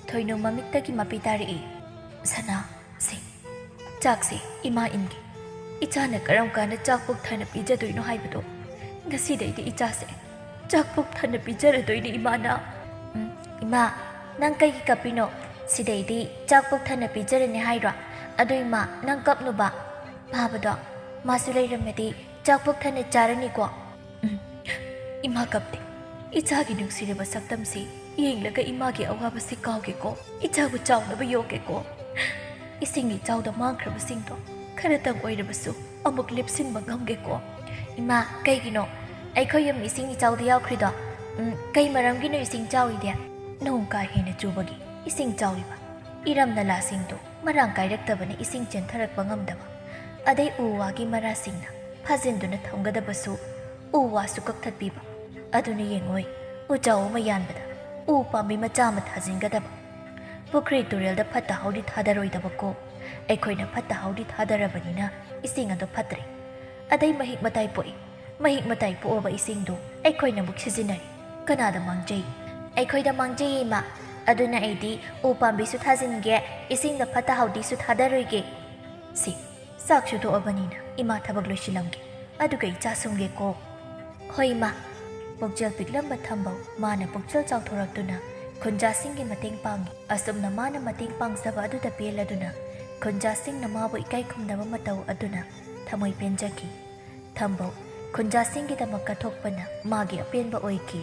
ꯊꯣꯏꯅꯨ ꯃꯃꯤꯠꯇꯒꯤ ꯃꯄꯤ ꯇꯥꯔꯛꯏ꯫ ꯁꯅꯥ, ꯁꯦ, ꯆꯥꯛꯁꯦ ꯏꯃꯥ ꯏꯟꯒꯦ꯫ ꯏꯆꯥꯅ ꯀꯔꯝ ꯀꯥꯟꯗ ꯆꯥꯛ ꯄꯨꯛ ꯊꯟꯅ ꯄꯤꯖꯗꯣꯏꯅꯣ ꯍꯥꯏꯕꯗꯣ ꯉꯁꯤꯗꯩꯗꯤ ꯏꯆꯥꯁꯦ ꯆꯥꯛ ꯄꯨꯛ ꯊꯟꯅ ꯄꯤꯖꯔꯗꯣꯏꯅꯦ ꯏꯃꯥꯅ꯫ ꯎꯝ, ꯏꯃꯥ, ꯅꯪ ꯀꯩꯒꯤ ꯀꯞꯄꯤꯅꯣ? ꯁꯤꯗꯩꯗꯤ ꯆꯥꯛ ꯄꯨꯛ ꯊꯟꯅ ꯄꯤꯖꯔꯅꯤ ꯍꯥꯏꯔꯣ? ꯑꯗꯣ ꯏꯃꯥ, ꯅꯪ ꯀꯞꯅꯨꯕ꯫ ꯐꯥꯕꯗꯣ ꯃꯥꯁꯨ ꯂꯩꯔꯝꯃꯗꯤ ꯆꯥꯛ ꯄꯨꯛ ꯊꯟꯅ ꯆꯥꯔꯅꯤꯀꯣ꯫ ꯎꯝ, ꯏꯃꯥ ꯀꯞꯇꯦ꯫ ꯏꯆꯥꯒꯤ ꯅꯨꯡꯁꯤꯔꯕ ꯁꯛꯇꯝꯁꯤ ꯌꯦꯡꯂꯒ ꯏꯃꯥꯒꯤ ꯑꯋꯥꯕꯁꯤ ꯀꯥꯎꯒꯦꯀꯣ꯫ ꯏꯆꯥꯕꯨ ꯆꯥꯎꯅꯕ ꯌꯣꯛꯀꯦꯀꯣ꯫ ꯏꯁꯤꯡ ꯏꯆꯥꯎꯗ ꯃꯥꯡꯈ꯭ꯔꯕꯁꯤꯡꯗꯣ ꯈꯔꯇꯪ ꯑꯣꯏꯔꯕꯁꯨ ꯑꯃꯨꯛ ꯂꯦꯞꯁꯤꯟꯕ ꯉꯝꯒꯦꯀꯣ꯫ ꯏꯃꯥ, ꯀꯩꯒꯤꯅꯣ? ꯑꯩꯈꯣꯏ ꯌꯨꯝ ꯏꯁꯤꯡ ꯏꯆꯥꯎꯗ ꯌꯥꯎꯈ꯭ꯔꯤꯗꯣ? ꯎꯝ, ꯀꯩ ꯃꯔꯝꯒꯤꯅꯣ ꯏꯁꯤꯡ ꯆꯥꯎꯔꯤꯗꯤ? ꯅꯣꯡ ꯀꯥ ꯍꯦꯟꯅ ꯆꯨꯕꯒꯤ ꯏꯁꯤꯡ ꯆꯥꯎꯔꯤꯕ꯫ ꯏꯔꯝ ꯅꯂꯥꯁꯤꯡꯗꯣ ꯃꯔꯥꯡ ꯀꯥꯏꯔꯛꯇꯕꯅ ꯏꯁꯤꯡ ꯆꯦꯟꯊꯔꯛꯄ ꯉꯝꯗꯕ꯫ ꯑꯗꯩ ꯎ ꯋꯥꯒꯤ ꯃꯔꯥꯁꯤꯡꯅ ꯐꯥꯖꯤꯟꯗꯨꯅ ꯊꯝꯒꯗꯕꯁꯨ ꯎ ꯋꯥꯁꯨ ꯀꯛꯊꯠꯄꯤꯕ꯫ ꯑꯗꯨꯅ ꯌꯦꯡꯉꯣꯏ, ꯎꯆꯥꯎ ꯑꯃ ꯌꯥꯟꯕꯗ ꯎ ꯄꯥꯝꯕꯤ ꯃꯆꯥ ꯑꯃ ꯊꯥꯖꯤꯟꯒꯗꯕ꯫ ꯄꯨꯈ꯭ꯔꯤ ꯇꯨꯔꯦꯜꯗ ꯐꯠꯇ ꯍꯥꯎꯗꯤ ꯊꯥꯗꯔꯣꯏꯗꯕꯀꯣ꯫ ꯑꯩꯈꯣꯏꯅ ꯐꯠꯇ ꯍꯥꯎꯗꯤ ꯊꯥꯗꯔꯕꯅꯤꯅ ꯏꯁꯤꯡ ꯑꯗꯣ ꯐꯠꯇ꯭ꯔꯦ꯫ ꯑꯗꯩ ꯃꯍꯤꯛ ꯃꯇꯥꯏ ꯄꯣꯛꯏ꯫ ꯃꯍꯤꯛ ꯃꯇꯥꯏ ꯄꯣꯛꯑꯕ ꯏꯁꯤꯡꯗꯣ ꯑꯩꯈꯣꯏꯅ ꯑꯃꯨꯛ ꯁꯤꯖꯤꯟꯅꯔꯤ꯫ ꯀꯅꯥꯗ ꯃꯥꯡꯖꯩ? ꯑꯩꯈꯣꯏꯗ ꯃꯥꯡꯖꯩꯌꯦ, ꯏꯃꯥ꯫ ꯑꯗꯨꯅ ꯑꯩꯗꯤ ꯎ ꯄꯥꯝꯕꯤꯁꯨ ꯊꯥꯖꯤꯟꯒꯦ, ꯏꯁꯤꯡꯗ ꯐꯠꯇ ꯍꯥꯎꯗꯤꯁꯨ ꯊꯥꯗꯔꯣꯏꯒꯦ꯫ ꯁꯤ, ꯆꯥꯛꯁꯨ ꯇꯣꯛꯑꯕꯅꯤꯅ ꯏꯃꯥ ꯊꯕꯛ ꯂꯣꯏꯁꯤꯜꯂꯝꯒꯦ, ꯑꯗꯨꯒ ꯏꯆꯥ ꯁꯨꯝꯒꯦꯀꯣ꯫ ꯍꯣꯏ, ꯏꯃꯥ꯫ ꯄꯨꯛꯆꯦꯜ ꯄꯤꯛꯂꯝꯕ ꯊꯝꯕꯧ ꯃꯥꯅ ꯄꯨꯛꯆꯦꯜ ꯆꯥꯎꯊꯣꯔꯛꯇꯨꯅ ꯈꯨꯟꯖꯥꯁꯤꯡꯒꯤ ꯃꯇꯦꯡ ꯄꯥꯡꯉꯤ꯫ ꯑꯁꯨꯝꯅ ꯃꯥꯅ ꯃꯇꯦꯡ ꯄꯥꯡꯖꯕ ꯑꯗꯨꯗ ꯄꯦꯜꯂꯗꯨꯅ ꯈꯨꯟꯖꯥꯁꯤꯡꯅ ꯃꯥꯕꯨ ꯏꯀꯥꯏ ꯈꯨꯝꯅꯕ ꯃꯇꯧ ꯑꯗꯨꯅ ꯊꯃꯣꯏ ꯄꯦꯟꯖꯈꯤ꯫ ꯊꯝꯕꯧ ꯈꯨꯟꯖꯥꯁꯤꯡꯒꯤꯗꯃꯛ ꯀꯠꯊꯣꯛꯄꯅ ꯃꯥꯒꯤ ꯑꯄꯦꯟꯕ ꯑꯣꯏꯈꯤ꯫